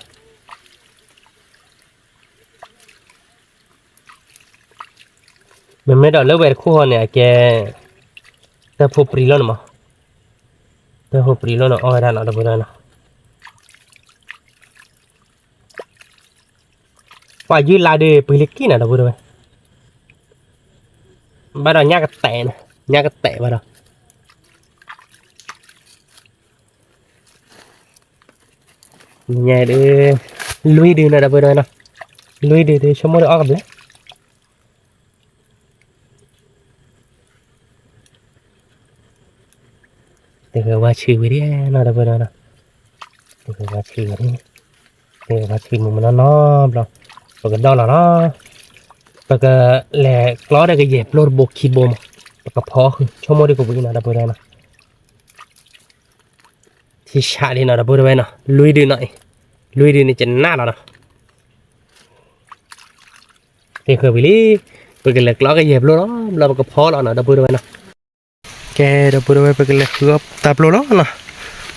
မ့မ့ၢ်ဒီးလၢဝဲတခိၣ်ဃီန့ၣ် အကဲ တၢ်ဖိပြံလီၤန့ၣ်မး, တၢ်ဖိပြံလီၤန့ၣ် အီၣ်ဝဲဒၣ်နီၤ ဒီပုၢ်ဒီဝဲၢ်နီၤ, ပှၤယုၢ်လါဒုး ပှ့ၤလၢကံၣ်နီၤ ဒီပုၢ်ဒီဝဲၢ်, ဘၣ်ဒီးညၣ်ကတဲာ်နီၤ, ညၣ်ကတဲာ်ဘၣ်ဒီး ညါဒုး လွံၢ်ဒုနီၤ ဒီပုၢ်ဒီဝဲၢ်နီၤ, လွံၢ်ဒုဒုး ဆိကမိၣ်ဒုးအီၣ်ကဘျဲၣ်, တဂၤဝါဆံးဝံၤဒံးနီၤ ဒီပုၢ်ဒီဝဲၢ်နီၤ, တဂၤဝါဆံးဝံၤဒံး, တဂၤဝါဆံးမုၢ်မနီၢ်နီၢ်ဘျီ, ပကဒီလီၤနီၤ, ပကလဲၤကျီဒီးကယဲၢ်ပျိၢ်တဘိခံဘိမး, ပကဖီဃုာ် ဆိကမိၣ်ဒုးကဝံၤနီၤ ဒီပုၢ်ဒီဝဲၢ်နီၤ ထံဆးလံနီၤ ဒီပုၢ်ဒီဝဲၢ်နီၤ, လွံၢ်ဒုနီၤအံၤ, လွံၢ်ဒုန့ၣ်ကနၣ်လီၤနီၤ, သ့ဃၢၤဝံၤလံ, ပကလဲၤကျီကယဲၢ်ပျိၢ်လီၤ, ဘျီပကဖီလီၤနီၤ ဒီပုၢ်ဒီဝဲၢ်နီၤ, ကဲ ဒီပုၢ်ဒီဝဲၢ် ပကလဲၤဃုအီၣ်တၢ်ပျိၢ်လီၤနီၤ,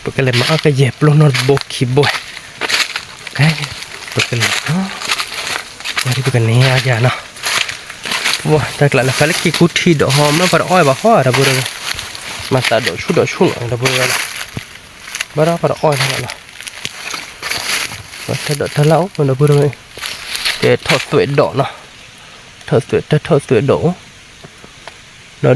ပကလဲၤမၤအီၣ်ကယဲၢ်ပျိၢ်နီတဘိခံဘိ, ကဲ ပကလဲၤနီၤ, ဝဲဒ်ပကန့ၢ်အါယၤနီၤ ဝဲတၢ်ကျးလၢဖးလၢခံကူထံဒီးဟီ မ့ၢ်ပှၤတအီၣ်ဘၣ်ဃီ ဒီပုၢ်ဒီဝဲၢ်, မၤသးဒိးဆူၣ်ဒိးဆူၣ်နီၤ ဒီပုၢ်ဒီဝဲၢ်, ဘၣ်ဒီးပှၤတအီၣ်နီၤ, တၢ်ဒိးတၢ်လၢ်အိၣ် ဒီပုၢ်ဒီဝဲၢ်, ကဲထီၣ်သွဲးဒိးနီၤ, ထီၣ်သွဲးတၢ်ထီၣ်သွဲးဒိးအိၣ်, ဒီးဒွဲၣ် ဒီပုၢ်ဒီ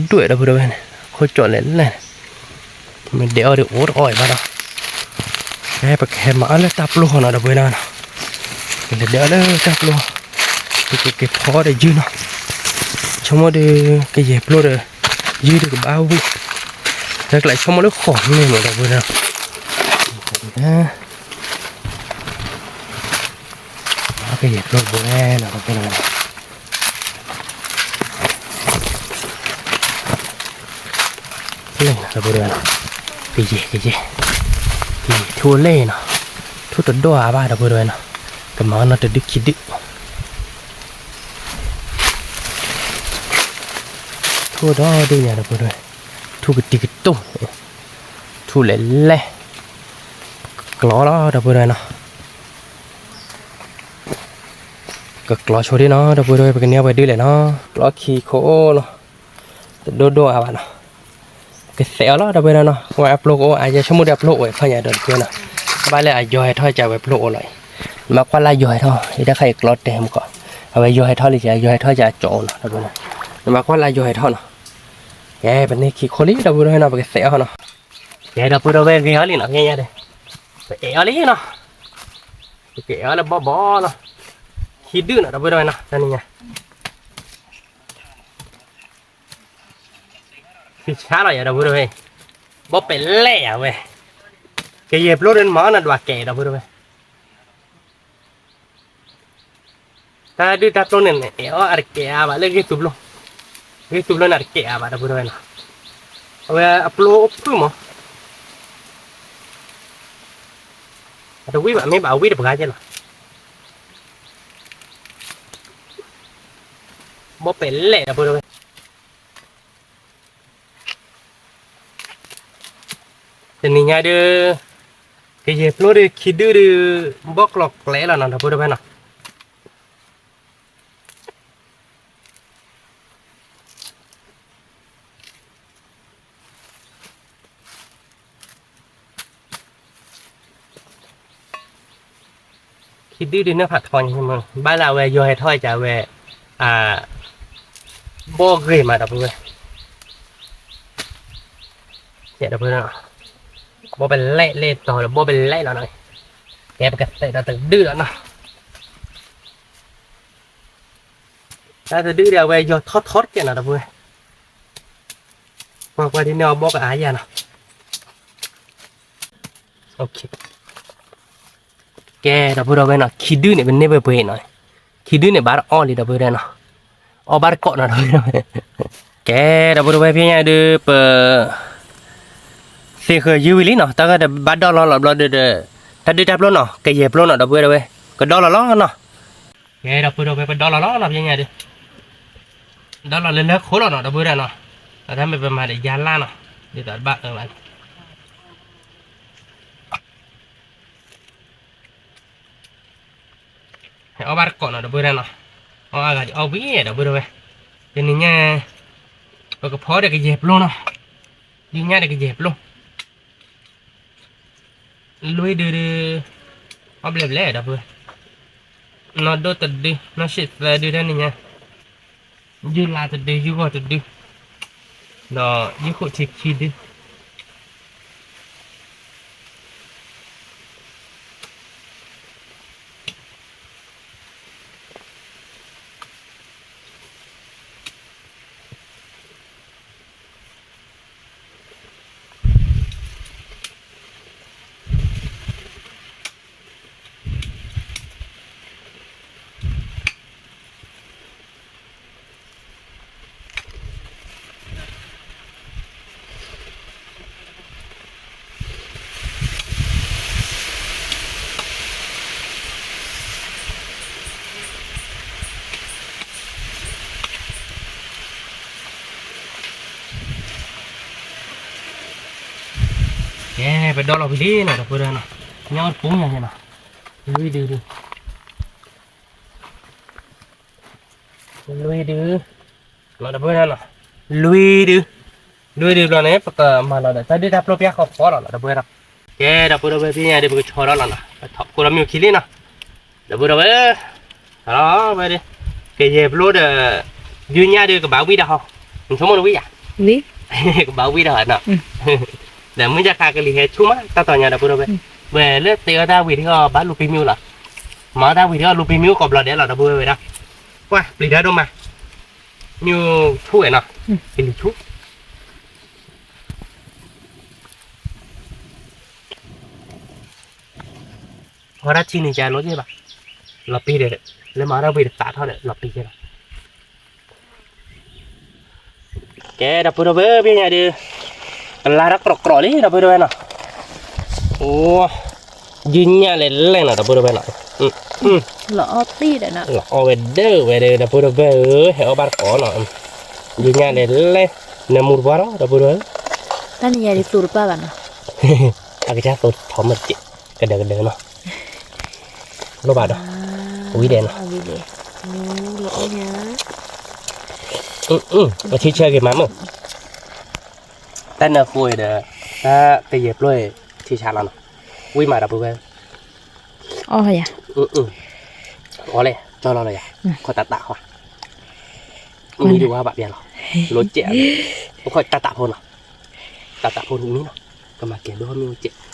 ဝဲၢ်န့ၣ် ခိၣ်ကၠီၣ်လဲၣ်လဲၣ်န့ၣ်, မ့ၢ်ဒဲးအီၣ်ဒီးအိၣ်တအီၣ်ဘၣ်ဒီး, ကဲပကဟဲမၤအီၣ်လၢတၢ်ပျိၢ်ဃီနီၤ ဒီပုၢ်ဒီဝဲၢ်နီၤ, ကလဲၤဒဲးအီၣ်လၢတၢ်ပျိၢ်, ပကက့ၤဖီဒီးယုၢ်နီၤ, ဆိကမိၣ်ဒီး ကယဲၢ်ပျိၢ်ဒီး ယုၢ်ဒီးကဘၣ်ဝံၣ်, တၢ်ကျးဆိကမိၣ်လၢဃီၤမ့ၢ်မး ဒီပုၢ်ဒီဝဲၢ်, ကယဲၢ်ပျိၢ်တဘိလဲၣ်နီၤ ဒီပုၢ်ဒီဝဲၢ် လ့ၣ်နီၤ ဒီပုၢ်ဒီဝဲၢ်နီၤ, ကယဲၢ် ကယဲၢ်, ကယဲၢ်ထူလ့ၣ်နီၤ, ထူတဒိၣ်အါဘၣ် ဒီပုၢ်ဒီဝဲၢ်နီၤ, ကမၤအီၣ်နီတဒုခံဒု, ထူဒီဒုညါ ဒီပုၢ်ဒီဝဲၢ်, ထူကတံၤကတိၢ်, ထူလဲၣ်လဲၣ်, ကျီလီၤ ဒီပုၢ်ဒီဝဲၢ်နီၤ, ကကျီဆိဒ်နီၤ ဒီပုၢ်ဒီဝဲၢ် ပကန့ၢ်အီၣ်ပှဲၤဒုလဲၣ်နီၤ, ကျီခံခိၣ်နီၤ, တဒိၣ်ဒိၣ်အါဘၣ်နီၤ, ကသဲးအီၤလီၤ ဒီပုၢ်ဒီဝဲၢ်နီၤ, ဝဲအပျိၢ်ကအိၣ် အယဲဆိကမိၣ်ဒီးအပျိၢ်အိၣ်ဝဲခီညါဒီးတကဲနီၤ, ဘၣ်လၢအယီၤဟဲထီၣ်ကဝဲပျိၢ်အိၣ်လီၤအံၤ, နမၤကွၢ်လၢယီၤဟဲထီၣ် ယတၢ်ခါအံၤကျီတဲာ်မကီး, အဝဲယီၤဟဲထီၣ်လံ ယီၤဟဲထီၣ်ကကၠီအိၣ်နီၤ ဒီပုၢ်ဒီဝဲၢ်, နမၤကွၢ်လၢယီၤဟဲထီၣ်နီၤ, ကဲပန့ၢ်ခံခိၣ်လံ ဒီပုၢ်ဒီဝဲၢ်နီၤ ပကသဲးအီၤနီၤ, ကဲ ဒီပုၢ်ဒီဝဲၢ် ဂ့ၤအီၤလံနီၤ ဂ့ၤညါဒဲး, ပအဲၣ်အီၤလံနီၤ, ပကအဲၣ်အီၤလၢဘီဘီနီၤ, ခံဒုနီၤ ဒီပုၢ်ဒီဝဲၢ်နီၤ တနံၤညါ ခံဆါလီၤယၤ ဒီပုၢ်ဒီဝဲၢ်, ဘီပဲာ်လဲၣ်ယၤဝဲ, ကယဲၢ်ပျိၢ်ဒီးနမၤအီၣ်နဒွးကဲး ဒီပုၢ်ဒီဝဲၢ်, တၢ်ဒုၣ်တၢ်ပျိၢ်န့ၣ် အဲၣ်အီၤအတကဲးအါဘၣ်လၢဂ့ၢ်သူပျိၢ်, ဂ့ၢ်သူပျိၢ်န့ၣ်တကဲးအါဘၣ် ဒီပုၢ်ဒီဝဲၢ်နီၤ, အဝဲအပျိၢ်အိၣ်ဖုၣ်မး, အတဝံၣ်ဘၣ် မ့ၢ်ဘၣ်အဝံၣ်တပှၤကဲလီၤ, ဘီပဲာ်လဲၣ် ဒီပုၢ်ဒီဝဲၢ် တနံၤညါဒုး ကယဲၢ်ပျိၢ်ဒုး ခံဒုဒုး ဘီၣ်ကျီၤကျဲလီၤနီၤ ဒီပုၢ်ဒီဝဲၢ်နီၤ, ခံဒုဒုးနၢ်ဖးထီညါမ့ၢ် ဘၣ်လၢအဝဲယီၤဟဲထီၣ်ကဝဲ အ ဘီၣ်ဂ့ၤမးဒီပုၢ်ဝဲၢ်, ဒီပုၢ်ဝဲၢ်, ဘီၣ်ပလဲၣ်လဲၣ်တီၤဒီး ဘီၣ်ပလဲၣ်လီၤနီၤ, ကဲပကသဲးဒီးတဒုဒီးနီၤ, တၢ်တဒုဒီးအဝဲယီၤထီၣ်ထီတကဲနီၤဒီပုၢ်ဝဲၢ်, ကွၢ်ကွၢ်ဒ်န့ၣ်အီၤဘီၣ်ကအါယၤနီၤ. ကဲဒီပုၢ်ဒီဝဲၢ်နီၤ, ခံဒုန့ၣ် ပန့ၢ်ပှဲၤပှဲၤအံၤနီၤ, ခံဒုန့ၣ် ဘၣ်တအီၣ်လံဒီပုၢ်ဝဲၢ်နီၤ, အီၣ်ဘၣ်တကိးနီၤဒီပုၢ်ဝဲၢ်, ကဲဒီပုၢ်ဒီဝဲၢ် ဖဲညါဒုး ပ သ့ဃၢၤယုၢ်ဝံၤလံနီၤ, တၢ်ဂၤဒီးဘၣ်ဒီလီၤလီၤဘျီဒုးဒီး တၢ်ဒုၣ်တၢ်ပျိၢ်နီၤ ကယဲၢ်ပျိၢ်နီၤဒီပုၢ်ဝဲၢ်, ကဒီလီၤလီၤနီၤ, ကဲဒီပုၢ်ဒီဝဲၢ် ပဒီလီၤလီၤနီၤ ဖဲညါဒုး, ဒီလီၤလၢလၢခိလီၤနီၤဒီပုၢ်ဝဲၢ်နီၤ, အတၢ်မ့ၢ်ပမၤဒီးယါလၢ်နီၤ, ဒ်သိးတဘၣ်အၢဘၣ်န့ၣ် ဟဲအီၣ်ဘၣ်တကိးနီၤဒီပုၢ်ဝဲၢ်နီၤ, အီၣ်အါဂၤဒ်အီၣ်ဝံၤဒီပုၢ်ဝဲၢ်, တနံၤညါ ပကဖီဒီးကယဲၢ်ပျိၢ်နီၤ, ဒုးညၣ်ဒီးကယဲၢ်ပျိၢ်, လွံၢ်ဒုဒုး, အီၣ်ဘျဲၣ်ဘျဲၣ်ဒီပုၢ်ဝဲၢ်, နီၢ်ဒိၣ်တဒု, နီၢ်ဆံးသၢဒုတနံၤညါ, ယုၢ်လါတဒု, ယုၢ်ဂီၤတဒု, ဒီးယုၢ်ခိၣ်ထံခံဒု ကဲ ပဒီလီၤဝံၤလံနီၤ ဒီပုၢ်ဝဲၢ်နီၤ, ညၣ်အိၣ်တပူၤညါနီၤ, လွံၢ်ဒုဒု, လွံၢ်ဒု, နီၤ ဒီပုၢ်ဝဲၢ်နီၤ, လွံၢ်ဒု, လွံၢ်ဒုဘျီန့ၣ် ပကမၤလီၤဒီး တၢ်ဒုၣ်တၢ်ပျိၢ်ပျၢ်ဃီဃီလီၤနီၤ ဒီပုၢ်ဝဲၢ်နီၤ, ကဲ ဒီပုၢ်ဒီဝဲၢ် ဖဲညါဒုး ပကဆီဒီးလီၤနီၤ, ပထီၣ်ခိၣ်ဒီးမ့ၢ်အိၣ်ခံလံနီၤ, ဒီပုၢ်ဒီဝဲၢ် ဝဲဒၣ် ကယဲၢ်ပျိၢ်ဒီး ယုၢ်ညၣ်ဒုး ကဘၣ်ဝံၣ်တၢ်ဟီ, နဆိကမိၣ်နဝံၣ်ယၤ, ကဘၣ်ဝံၣ်တၢ်ဟီနီၤ, ဒီးမုၢ်ယါခါကလံၤဟဲဆူၣ်မး တၢ်တီၤညါ ဒီပုၢ်ဒီဝဲၢ်, ဝဲလၢတဲအီၣ်တၢ်ဝံၤတခီ ဘၣ်လူၤပံမ့ၢ်အိၣ်လီၤ, မၤအီၣ်တၢ်ဝံၤတခီ လူၤပံမ့ၢ်အိၣ်ကိးဘျီဒဲးလီၤ ဒီပုၢ်ဝဲၢ်ဝဲဒၣ်, ကွၢ် ပျံၤတၢ်ဒိၣ်မး, မ့ၢ်ဆူၣ်ဝဲနီၤ, ကလံၤဆူၣ် အီၣ်တၢ်ထံန့ၣ် ကလိက့ဘၣ်, လီၤပံဒီး လၢမၤအီၣ်တၢ်ဝံၤတသးထီၣ်ဒီး လီၤပံကဲလီၤ, ကဲ ဒီပုၢ်ဒီဝဲၢ် ဖဲညါဒုး ပလါတၢ်ကြီကြီလံ ဒီပုၢ်ဒီဝဲၢ်နီၤ, အိ ယုၢ်ညၣ်လဲၤလဲၣ်နီၤ ဒီပုၢ်ဒီဝဲၢ်နီၤ, လီၤအီၣ်ဝဲဒၣ်ဝဲဒီး ဒီပုၢ်ဒီဝဲၢ်ဧၢ, ဟဲအီၣ်ဘၣ်တကိးနီၤ, ယုၢ်ညၣ်လဲၤလဲၣ်, နၢမူတပှၢ်လီၤ ဒီပုၢ်ဒီဝဲၢ်, တၢ်နံၤညါဒုးသူတပၢ်ဘၣ်နီၤ, အကစၢ်သူထီမ့ၢ်တက့ၢ်, ကဒၢကဒၢနီၤ, လိၣ်ဘၣ်ဒီး, ဝံၤဒဲးနီၤ, ပထံဆၢက့ၤမးမုၢ်, တၢ်နၢဃိဒီး တၢ်ကယဲၢ်ပျိၢ်ထံဆါလီၤနီၤ, ဝံၤမး ဒီပုၢ်ဝဲၢ်, အီၣ်လဲၣ် ကၠီလီၤလီၤယၤ, ခီတၢ်တၢ်ဃီ, မံၤဒုးဝါဘၣ်ပျဲလီၤ, လိကဲး, အိၣ်ခိးတၢ်တၢ်ဖိနီၤ, တၢ်တၢ်ဖိမံနီၤ, ကမၤကဲၤဒိၣ်မ့ၢ်အိၣ်ကဲး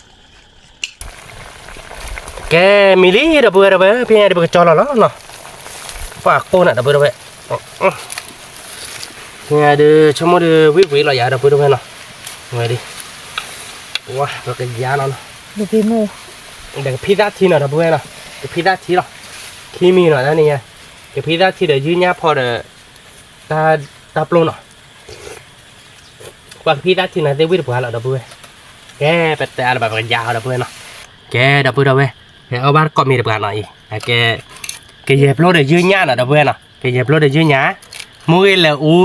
ကဲ မံၤလံ ဒီပုၢ်ဝဲၢ် ဒီပုၢ်ဝဲၢ်, ဖဲညါဒုး ပကကၠီလီၤလီၤနီၤ, ပှၤကိၢ်နၤ ဒီပုၢ်ဝဲၢ်, ဖဲညါဒုး ဆိကမိၣ်ဒုး ဝံၣ်ဝံၣ်လီၤယၤ ဒီပုၢ်ဝဲၢ်နီၤ, ဝဲဒၣ်, ဝါ ပကယါလီၤနီၤ, ဒီးကဖံသၣ်ထံနီၤ ဒီပုၢ်ဝဲၢ်နီၤ, ကဖံသၣ်ထံလီၤ, ခံမံၤနီၤ တၢ်နံၤညါ, ကဖံသၣ်ထံဒီး ယုၢ်ညၣ်ဖီဒီး တၢ်ပျိၢ်နီၤ ပှၤကဖံသၣ်ထံန့ၣ်သ့ၣ်ဝံၣ်တပှၢ်လီၤ ဒီပုၢ်ဝဲၢ်, ကဲ ပတဲအါလၢၤဘၣ် ပကယါဟီ ဒီပုၢ်ဝဲၢ်နီၤ, ကဲ ဒီပုၢ်ဒီဝဲၢ်, ဟဲအီၣ်ဘၣ်တကိးမ့ၤတပှၢ်နီၤအံၤ, အကဲ ကယဲၢ်ပျိၢ်ဒီးယုၢ်ညၣ်နီၤ ဒီပုၢ်ဝဲၢ်နီၤ, ကယဲၢ်ပျိၢ်ဒီးယုၢ်ညၣ်, မူဂ့ၤလဲၤအူ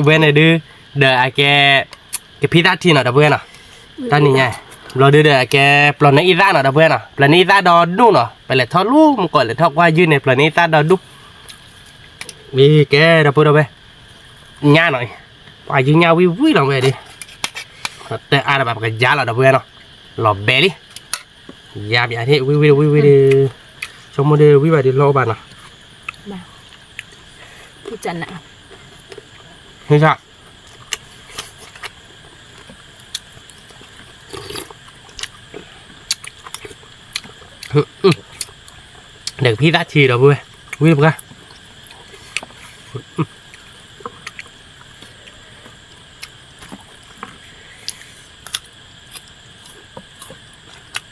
ဝဲန့ၣ်ဒုး, ဒီးအကဲ ကဖံသၣ်ထံနီၤ ဒီပုၢ်ဝဲၢ်နီၤ, တၢ်နံၤညါ, ဘျီဒုးဒီးအကဲ ပျီၢ်နအံသၣ်နီၤ ဒီပုၢ်ဝဲၢ်နီၤ, ပျီၢ်နအံသၣ်ဒီဒူၣ်နီၤ, ပလဲၤထီၣ်လူၤမူကီၢ် လဲၤထီၣ်ကွၢ်ယုၢ်န့ၣ် ပျီၢ်နအံသၣ်ဒီဒူၣ် ဝံၤကဲ ဒီပုၢ်ဒီဝဲၢ်, ညၣ်နီၤအံၤ, ပှၤယုၢ်ညၣ်ဝံၣ်ဝံၣ်လီၤဝဲဒၣ်, တဲအါလၢၤဘၣ် ပကယါလီၤ ဒီပုၢ်ဝဲၢ်နီၤ, လီၤဘဲလံ, ယါဘၣ်ဟ့ၣ်ဝံၣ်ဝံၣ်ဒီးဝံၣ်ဝံၣ်ဒီး, ဆိကမိၣ်ဒ်ဝံၣ်ဘၣ်ဒ်လီၢ်အိၣ်ဘၣ်နီၤ, ဟ့ၣ်, ဒီးကဖံသၣ်ထံဒီပုၢ်ဝဲၢ်, ဝံၣ်တပှၢ်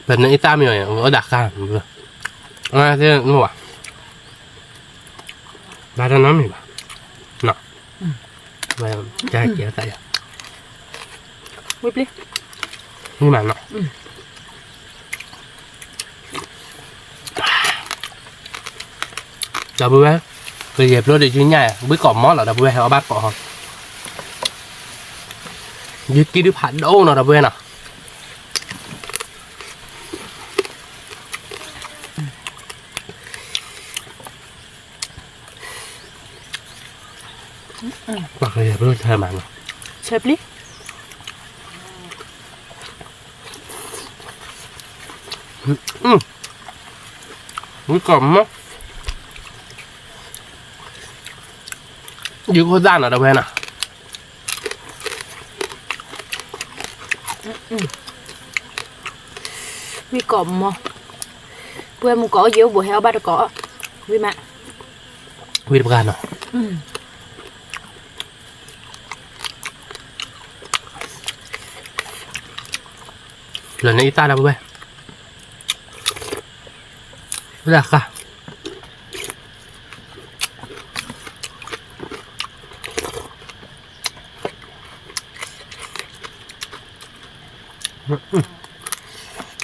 ပနအံၤသၣ်မ့ၢ်အီၤ အဝဲအိၣ်ဒၣ်ဃါ, အသ့ၣ်နဝၤ, ဘၣ်တၢ်နီတမံၤဘၣ်, နီၤ, ကဲကဲသၣ်ယၤ, ဝံၣ်ပျ့ၤ, ဝံၣ်မးနီၤ. ဒီပုၢ်ဝဲၢ်, ကယဲၢ်ပျိဒီးယုၢ်ညၣ် ဝံၣ်ကိးမီလီၤ ဒီပုၢ်ဝဲၢ် ဟဲအီၣ်ဘၣ်တကိးဟီ, ယုၢ်ကံၢ်ဒုးဖးဒိၣ်နီၤ ဒီပုၢ်ဝဲၢ်နီၤ. ပှၤကယဲၢ်ပျိဆၢမးနီၤ, ဆၢပျ့ၤ, ဝံၣ်ကိးမီ, ယုၢ်ခိၣ်သၣ်နီၤ ဒီပုၢ်ဝဲၢ်နီၤ. ဝံၣ်ကိးမီ, ပုၢ်ဝဲၢ်မူကိးအိၣ်ယဲၢ်အိၣ်ဘိးဟဲအီၣ်ဘၣ်တကိး, ဝံၣ်မး, ဝံၣ်တပှၢ်နီၤ. လၢနအံၤသၣ်ဒီပုၢ်ဝဲၢ်, ဝံၣ်တဃၣ်.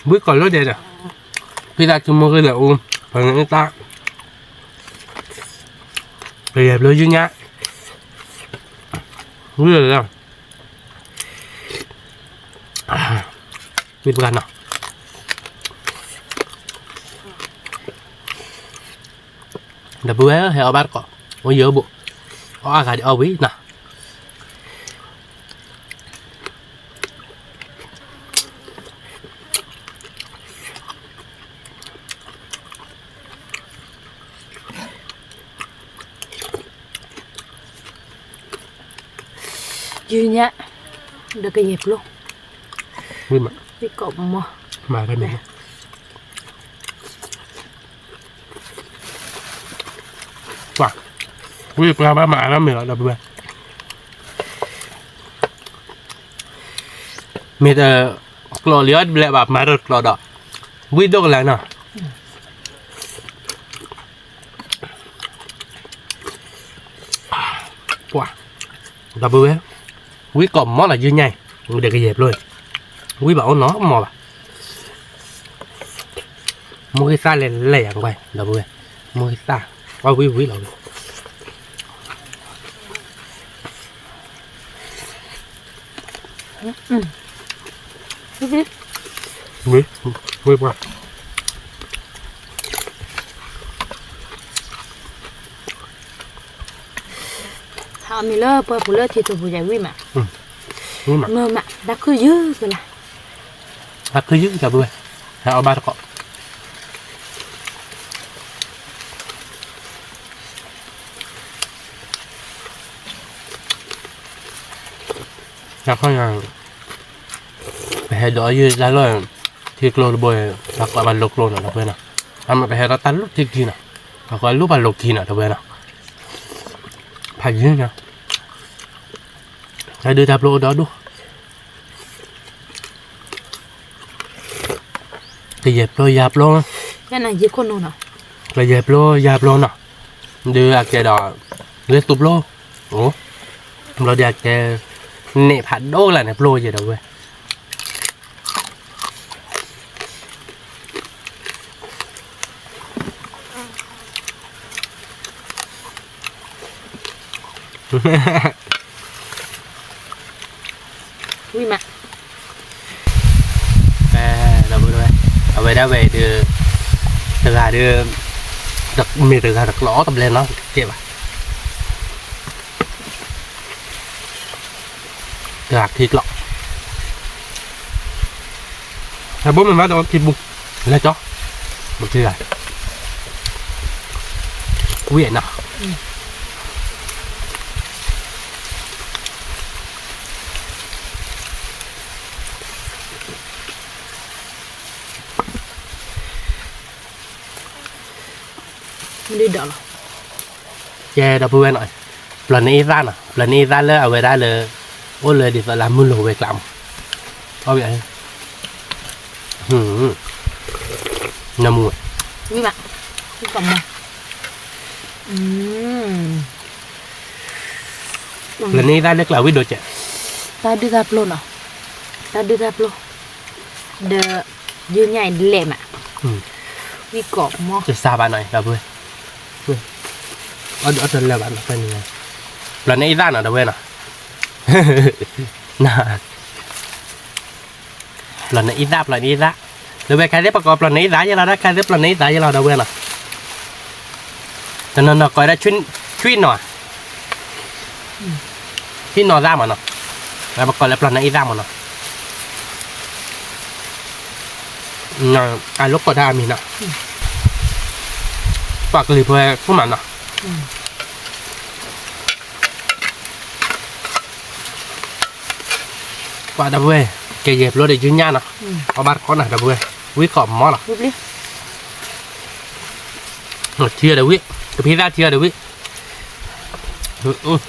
ဝံၣ်ကိးလၢဒဲးဒီး, ဖံသၣ်ဆိကမိၣ်ဂ့ၤလၢအူ, ပနအံၤသၣ်, ကယဲၢ်ပျိယုၢ်ညၣ်, ဝံၣ်လၢ ဝံၣ်တပှၢ်နီၤ. ဒီပုၢ်ဝဲၢ် ဟဲအီၣ်ဘၣ်တကိး, အိၣ်ယဲၢ်အိၣ်ဘိး, အီၣ်အါဂၤဒ်အီၣ်ဝံၤနီၤ. ယုၢ်ညၣ်, ဒီးကယဲၢ်ပျိ, ဝံၣ်မး, ဝံၣ်ကိးမီ, မၤတၢ်မ့ၢ်, ပှၤ, ဝံၣ်ပှၤဘၣ်မၤတၢ်မ့ၢ်လီၤ ဒီပုၢ်ဝဲၢ်, မ့ၢ်တကျိးလံအီၤတဘျဲးဘၣ် မၤတကျိးဒီး, ဝံၣ်ဒိၣ်ကလၢနီၤ. ပှၤ, ဒီပုၢ်ဝဲၢ်, ဝံၣ်ကိးမီလီၤ ယုၢ်ညၣ်အံၤ, ဒီးကယဲၢ်ပျိအံၤ, ဝံၣ်ဘၣ်အိၣ်နီတမီဘၣ်. မူဂံၢ်သၣ်လဲၤလဲၤယၤကွၢ် ဒီပုၢ်ဝဲၢ်, မူဂံၢ်သၣ်, အီၣ်ဝံၣ်ဝံၣ်လီၤဝံၤ. ဝံၣ်ပှၤ, ဟးအီၣ်မ့ၤလၢပှၢ်ပူၤလၢထံကျိပူၤယၤဝံၣ်မး, ဝံၣ်မး, မ့ၢ်မး တၢ်ခုၣ်ယုၢ်ကလၢ်, တၢ်ခုၣ်ယုၢ် ဒီပုၢ်ဝဲၢ်, ဟဲအီၣ်ဘၣ်တကိး. တၢ်ခီညါ, ပဟဲဒီးယုၢ်တၢ်လီၢ်, ထံကျိတဘိ, တၢ်ကွၢ်ဘၣ်လိာ်ကျိနီၤ ဒီပုၢ်ဝဲၢ်နီၤ, အမ့ၢ်ပဟဲဒီးတၢ်လိၣ်ထံခံနီၤ, တၢ်ကွၢ်လိၣ်ဘၣ်လိာ်ခံနီၤ ဒီပုၢ်ဝဲၢ်နီၤ, ဖးယံၤညါ, တၢ်ဒုးတၢ်ပျိအိၣ်ဒီဒူၣ် ကယဲၢ်ပျိယၤပျိ, ကယဲၢ်ပျိယၤပျိနီၤ, ဒုးအကဲဒီး, ဂ့ၢ်သူပျိ, အိၣ်, ဘျီဒုးအကဲ, န့ၢ်ဖးဒိၣ်လၢန့ၣ်ပျိယဲၢ်ဒီပုၢ်ဝဲၢ်. ဝံၣ်မး, ဒီပုၢ်ဝဲၢ်, အဝဲဒၣ်ဝဲဒုး, တဂၤဒုး, မ့ၢ်တဂၤတကျိးအီၣ်တဘျဲနီၤ ကဲဘၣ် တဂၤခံကျိး, အဘိမ့ၢ်ဘၣ်ဒီးခံပူၤ, လဲၤကၠီ, ဘၣ်ခံဂၤ, ဝံၤနီၤ, မ့ၢ်ဒ်ဒီးလီၤ, ကဲဒီပုၢ်ဝဲၢ်နီၤ, ပျၢၤန့ၢ်အ့ၣ်သၣ်နီၤ, ပျၢၤန့ၢ်အ့ၣ်သၣ်လၢအဝဲဒၣ်လၢ အိၣ်လၢဒ်သိးလၢမုၢ်လိၤဝဲကျးမး, အီၣ်ဝံၤ, နမူ, ဝံၤဘၣ်, ဝံၤကီးမီၤ, ပျၢၤန့ၢ်အ့ၣ်သၣ်လၢကျးဝံၤဒိၣ်ကဲး, တၢ်ဒုၣ်တၢ်ပျိၢ်နီၤ, တၢ်ဒုၣ်တၢ်ပျိၢ်, ဒီး ယုၢ်ညၣ်အံၤလဲၣ်မး, ဝံၤကီးမီၤ, တစးဘၣ်နီၤ, ဒီပုၢ်ဝဲၢ်, အီၣ်တလၢာ်ဘၣ်နီၤ, ပျၢၤန့ၢ်အ့ၣ်သၣ်နီၤ ဒီပုၢ်ဝဲၢ်နီၤ, ပျၢၤန့ၢ်အ့ၣ်သၣ် ပျၢၤန့ၢ်အ့ၣ်သၣ်, ဒီပုၢ်ဝဲၢ် ခဲသ့ၣ်ပကိးပျၢၤန့ၢ်အ့ၣ်သၣ်ယဲလီၤ, ခဲသ့ၣ်ပျၢၤန့ၢ်အ့ၣ်သၣ်ယဲလီၤ ဒီပုၢ်ဝဲၢ်နီၤ, တနီၤနီၤကိးဒၣ် ဆွံၣ်နီၤ, ဆွံၣ်နီၤသၣ်မးနီၤ, ပကိးလၢပျၢၤန့ၢ်အ့ၣ်သၣ်မးနီၤ, အလိၣ်ကိးတၢ်အမံၤနီၤ, ပှၤကလုာ်ဖိဃိမးနီၤ ပှၤဒီပုၢ်ဝဲၢ်, ကယဲၢ်ပျိဒီးယုၢ်ညၣ်နီၤ, အီၣ်ဘၣ်တခီနီၤ ဒီပုၢ်ဝဲၢ်, ဝံၤကီးမီၤလီၤ, ထံဒီးဝံၤ, ကဖံသၣ်ထံဒီးဝံၤ,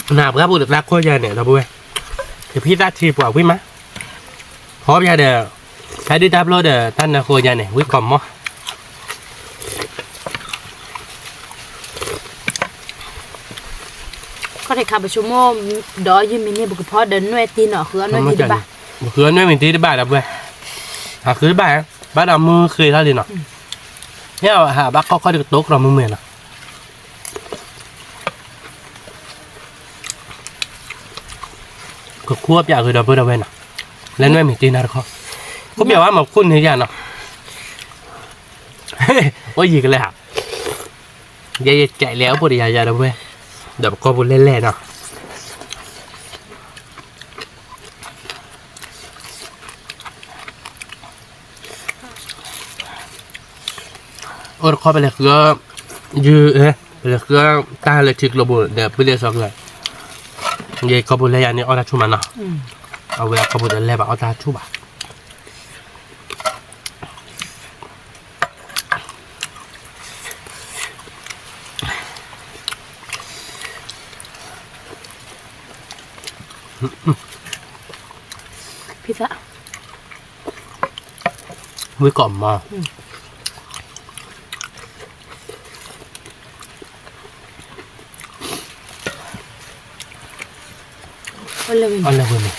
နပှၤပူၤတသးခိၣ်ယၤန့ၣ် ဒီပုၢ်ဝဲၢ်, ကဖံသၣ်ထံပှၤဝံၤမး, ဖီပယၤဒီး, တၢ်ဒုၣ်တၢ်ပျိၢ်ဒီးတၢ်နၢဃိယၤန့ၣ် ဝံၤကီးမီၤ ခီၣ်ထံးခါပဆိကမိၣ်, ဒီးယမံၤန့ၣ် ပကဖီဒီးနွဲၣ်တံၢ်နီၤ, ဃုအီၣ်နွဲၣ်မံၤတံၢ်တဘၣ်, ပဃုအီၣ်နွဲၣ်မံၤတံၢ်တဘၣ်ဒီပုၢ်ဝဲၢ်, အဃုတဘၣ်, ဘၣ်ဒီးမုၢ်ဃ့ထီၣ်လံနီၤ, မ့ၢ်အဟးဘၣ်ခီၣ်ခီၣ်ဒီးကတိၤကြီမုၢ်မုၢ်နီၤ, ကခူၣ်အီၣ်ပၠးဃုာ်ဒီပုၢ်ဝဲၢ်နီၤ, လၢနွဲၣ်မံၤတံၢ်နၤတခီ, ခိၣ်ပၠးဝဲမၤခူၣ်န့ၢ်ယၤနီၤ, အိၣ်ယံၤကလဲၣ်ဧါ, ယဲယကဲးလဲၤအိၣ်ဖှိၣ်တယၤယၤဒီပုၢ်ဝဲၢ်, ဒီးပကီၢ်ပူၤလဲၢ်လဲၢ်နီၤ အိၣ်တခီပလဲၤဃု, ယုၢ်, ပလဲၤဃုတၢ်လၢထံကျိပူၤဒီးပုၢ်သ့ၣ်စီၤကျၢၤ, ယကီၢ်ပူၤလဲၢ်ယၤန့ၣ်အီၣ်တၢ်ဆူၣ်မးနီၤ, အဝဲကီၢ်ပူၤတလဲၤဘၣ်အီၣ်တၢ်ဆူၣ်ဘၣ် ဖံသၣ်, ဝံၤကီးမီၤ, အီၣ်လၢဝဲန့ၣ်,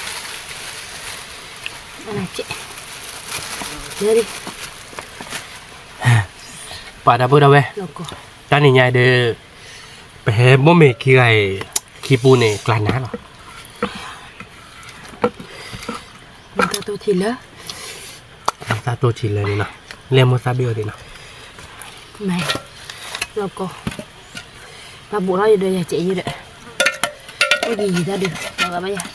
ပှၤဒီပုၢ်ဒီဝဲၢ်, တၢ်နံၤညါဒီး, ပဟဲဘိၣ်မ့ၤခံဂၤအံၤ, ခံပူန့ၣ်ကျါနၤလီၤ, မ့ၢ်တၢ်တိၢ်ထံလၢ, မ့ၢ်တၢ်တိၢ်ထံလၢန့ၣ်နီၤ, လဲၤမိၢ်သၣ်ဘ့ၣ်အီၤဒံးနီၤ, မၤ, လီၤကီး, ပှၤဘူးထီၣ်ယဒီးယၤစဲးယဲဒီး, အိၣ်ဒံးယံၤတၢ်ဒုး, ဘၣ်ဘၣ်ယၤ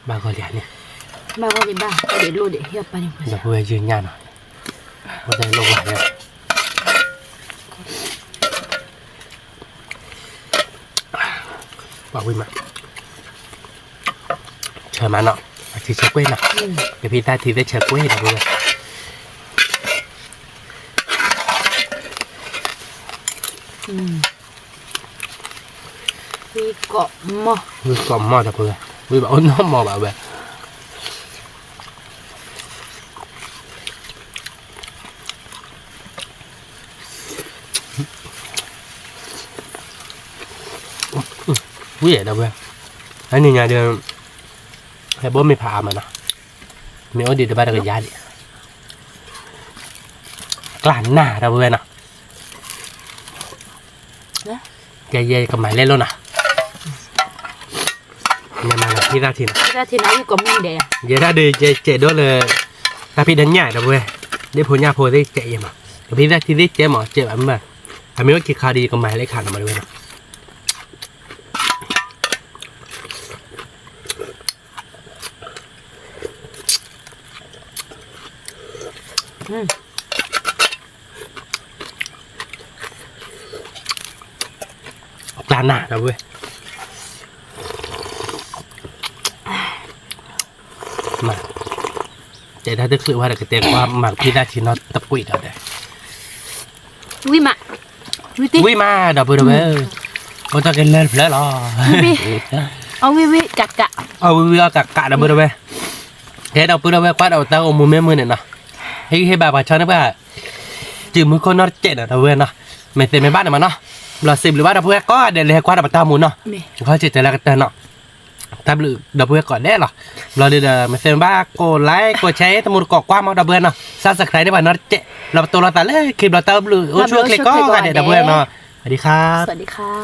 ဘၣ်ဂီၤလံန့ၣ်, ဘၣ်ဂီၤလံဘၣ်, အိၣ်ဒံးလိၣ်ဒံးဟ့ၣ်ပၢ်န့ၣ်, ဒီပုၢ်ဝဲၢ်ယုၢ်ညၣ်နီၤ, အိၣ်ဒံးလိၣ်ဝဲလၢ, ပှၤဝံၤမး, ဆၢမးနီၤ, အထံဆၢကွ့ၢ်နီၤ, ကဖံသၣ်ထံသ့ၣ်ဆၢကွ့ၢ်ဒီပုၢ်ဝဲၢ် ဝံၤကီးမီၢ်, ဝံၤကီးမီၢ်ဒီပုၢ်ဝဲၢ်, ဝံၤဘၣ်အိၣ်နီၢ်မီၢ်ဘၣ်ဝဲ, ဝံၤဒီပုၢ်ဝဲၢ်, အနံၤညါဒီး, ဟဲဘိၣ်မ့ၤဖးအါမးနီၤ, မ့ၢ်အိၣ်ဒံးတဘၣ်တကယၤဒံး, ကျါနၤဒီပုၢ်ဝဲၢ်နီၤ ယဲယဲကမၤလဲၣ်လိၣ်နီၤ, မ့ၢ်မၤလၢဖံသၣ်ထံနီၤ, ယဲဒၣ်ဒီးယကဲးဒိၣ်လၢ, တၢ်ဖံးတၢ်ညၣ်ဒီပုၢ်ဝဲၢ်, ဒ့ၣ်ဖိညၣ်ဖိသ့ၣ်ကဲးယဲမး, ကဖံသၣ်ထံသ့ၣ်ကဲးမး ကဲးဘၣ်မး, အမ့ၢ်အိၣ်ခံခါဒီးယကမၤလၢခါနီၤမးဒီပုၢ်ဝဲၢ်နီၤ အ ကျါနၤဒီပုၢ်ဝဲၢ်, မၤ, တဲတၢ်တချုးဝဲဒီးကတဲကွၢ်မၤကဖံးတၢ်ဆံးနီတကွံာ်ဒီးဒီး, ဝံၣ်မး, ဝံၣ်မးဒီပုၢ်ဝဲၢ်, အိၣ်တ့ၢ်က့ၤလၢတဖျၢၣ်လီၤ, အီၣ်ဝံၣ်ဝံၣ်ကးကး, အီၣ်ဝံၣ်ဝံၣ်အီၣ်ကးကးဒီပုၢ်ဝဲၢ်, ကဲဒီပုၢ်ဝဲၢ်ကွၢ်ဒီးတၢ်အိၣ်မူမ့ၢ်မုာ်န့ၣ်နီၤ, ဟ့ၣ်ဂံၢ်ဟ့ၣ်ဘါပှၤဆီန့ၢ်ပှၤ စုမုၢ်ခိၣ်နီတစဲးနီၤ ဒီပုၢ်ဝဲၢ်နီၤ, မ့ၢ်သ့မ့ၢ်ဘၣ်န့ၣ်မးနီၤ, ဘျီစံးဘျုးဘၣ်ဒီပုၢ်ဝဲၢ်ကိးဂၤဒဲးလၢဟဲကွၢ်ဒီးပတၢ်အိၣ်မူနီၤ, ခီဆံးတဲလၢကတၢၢ်နီၤ, တၢ်ဘျုးဒီပုၢ်ဝဲၢ်ကိးဂၤဒဲးလီၤ, ဘျီဒုဒီး မ့ၢ်သ့မ့ၢ်ဘၣ် ကိး like ကိး share တမူတကိးကွၢ်မးဒီပုၢ်ဝဲၢ်နီၤ, subscribe န့ၢ်ပှၤနီတစဲး, ဘျီပတိၢ်လိာ်သးလၢခံဘျီတၢ်အိၣ်ဘျုးအိၣ်ဆူၣ်အိၣ်ချ့ကိးဂၤဒဲးဒီပုၢ်ဝဲၢ်နီၤ, စဝၤစဒီခါ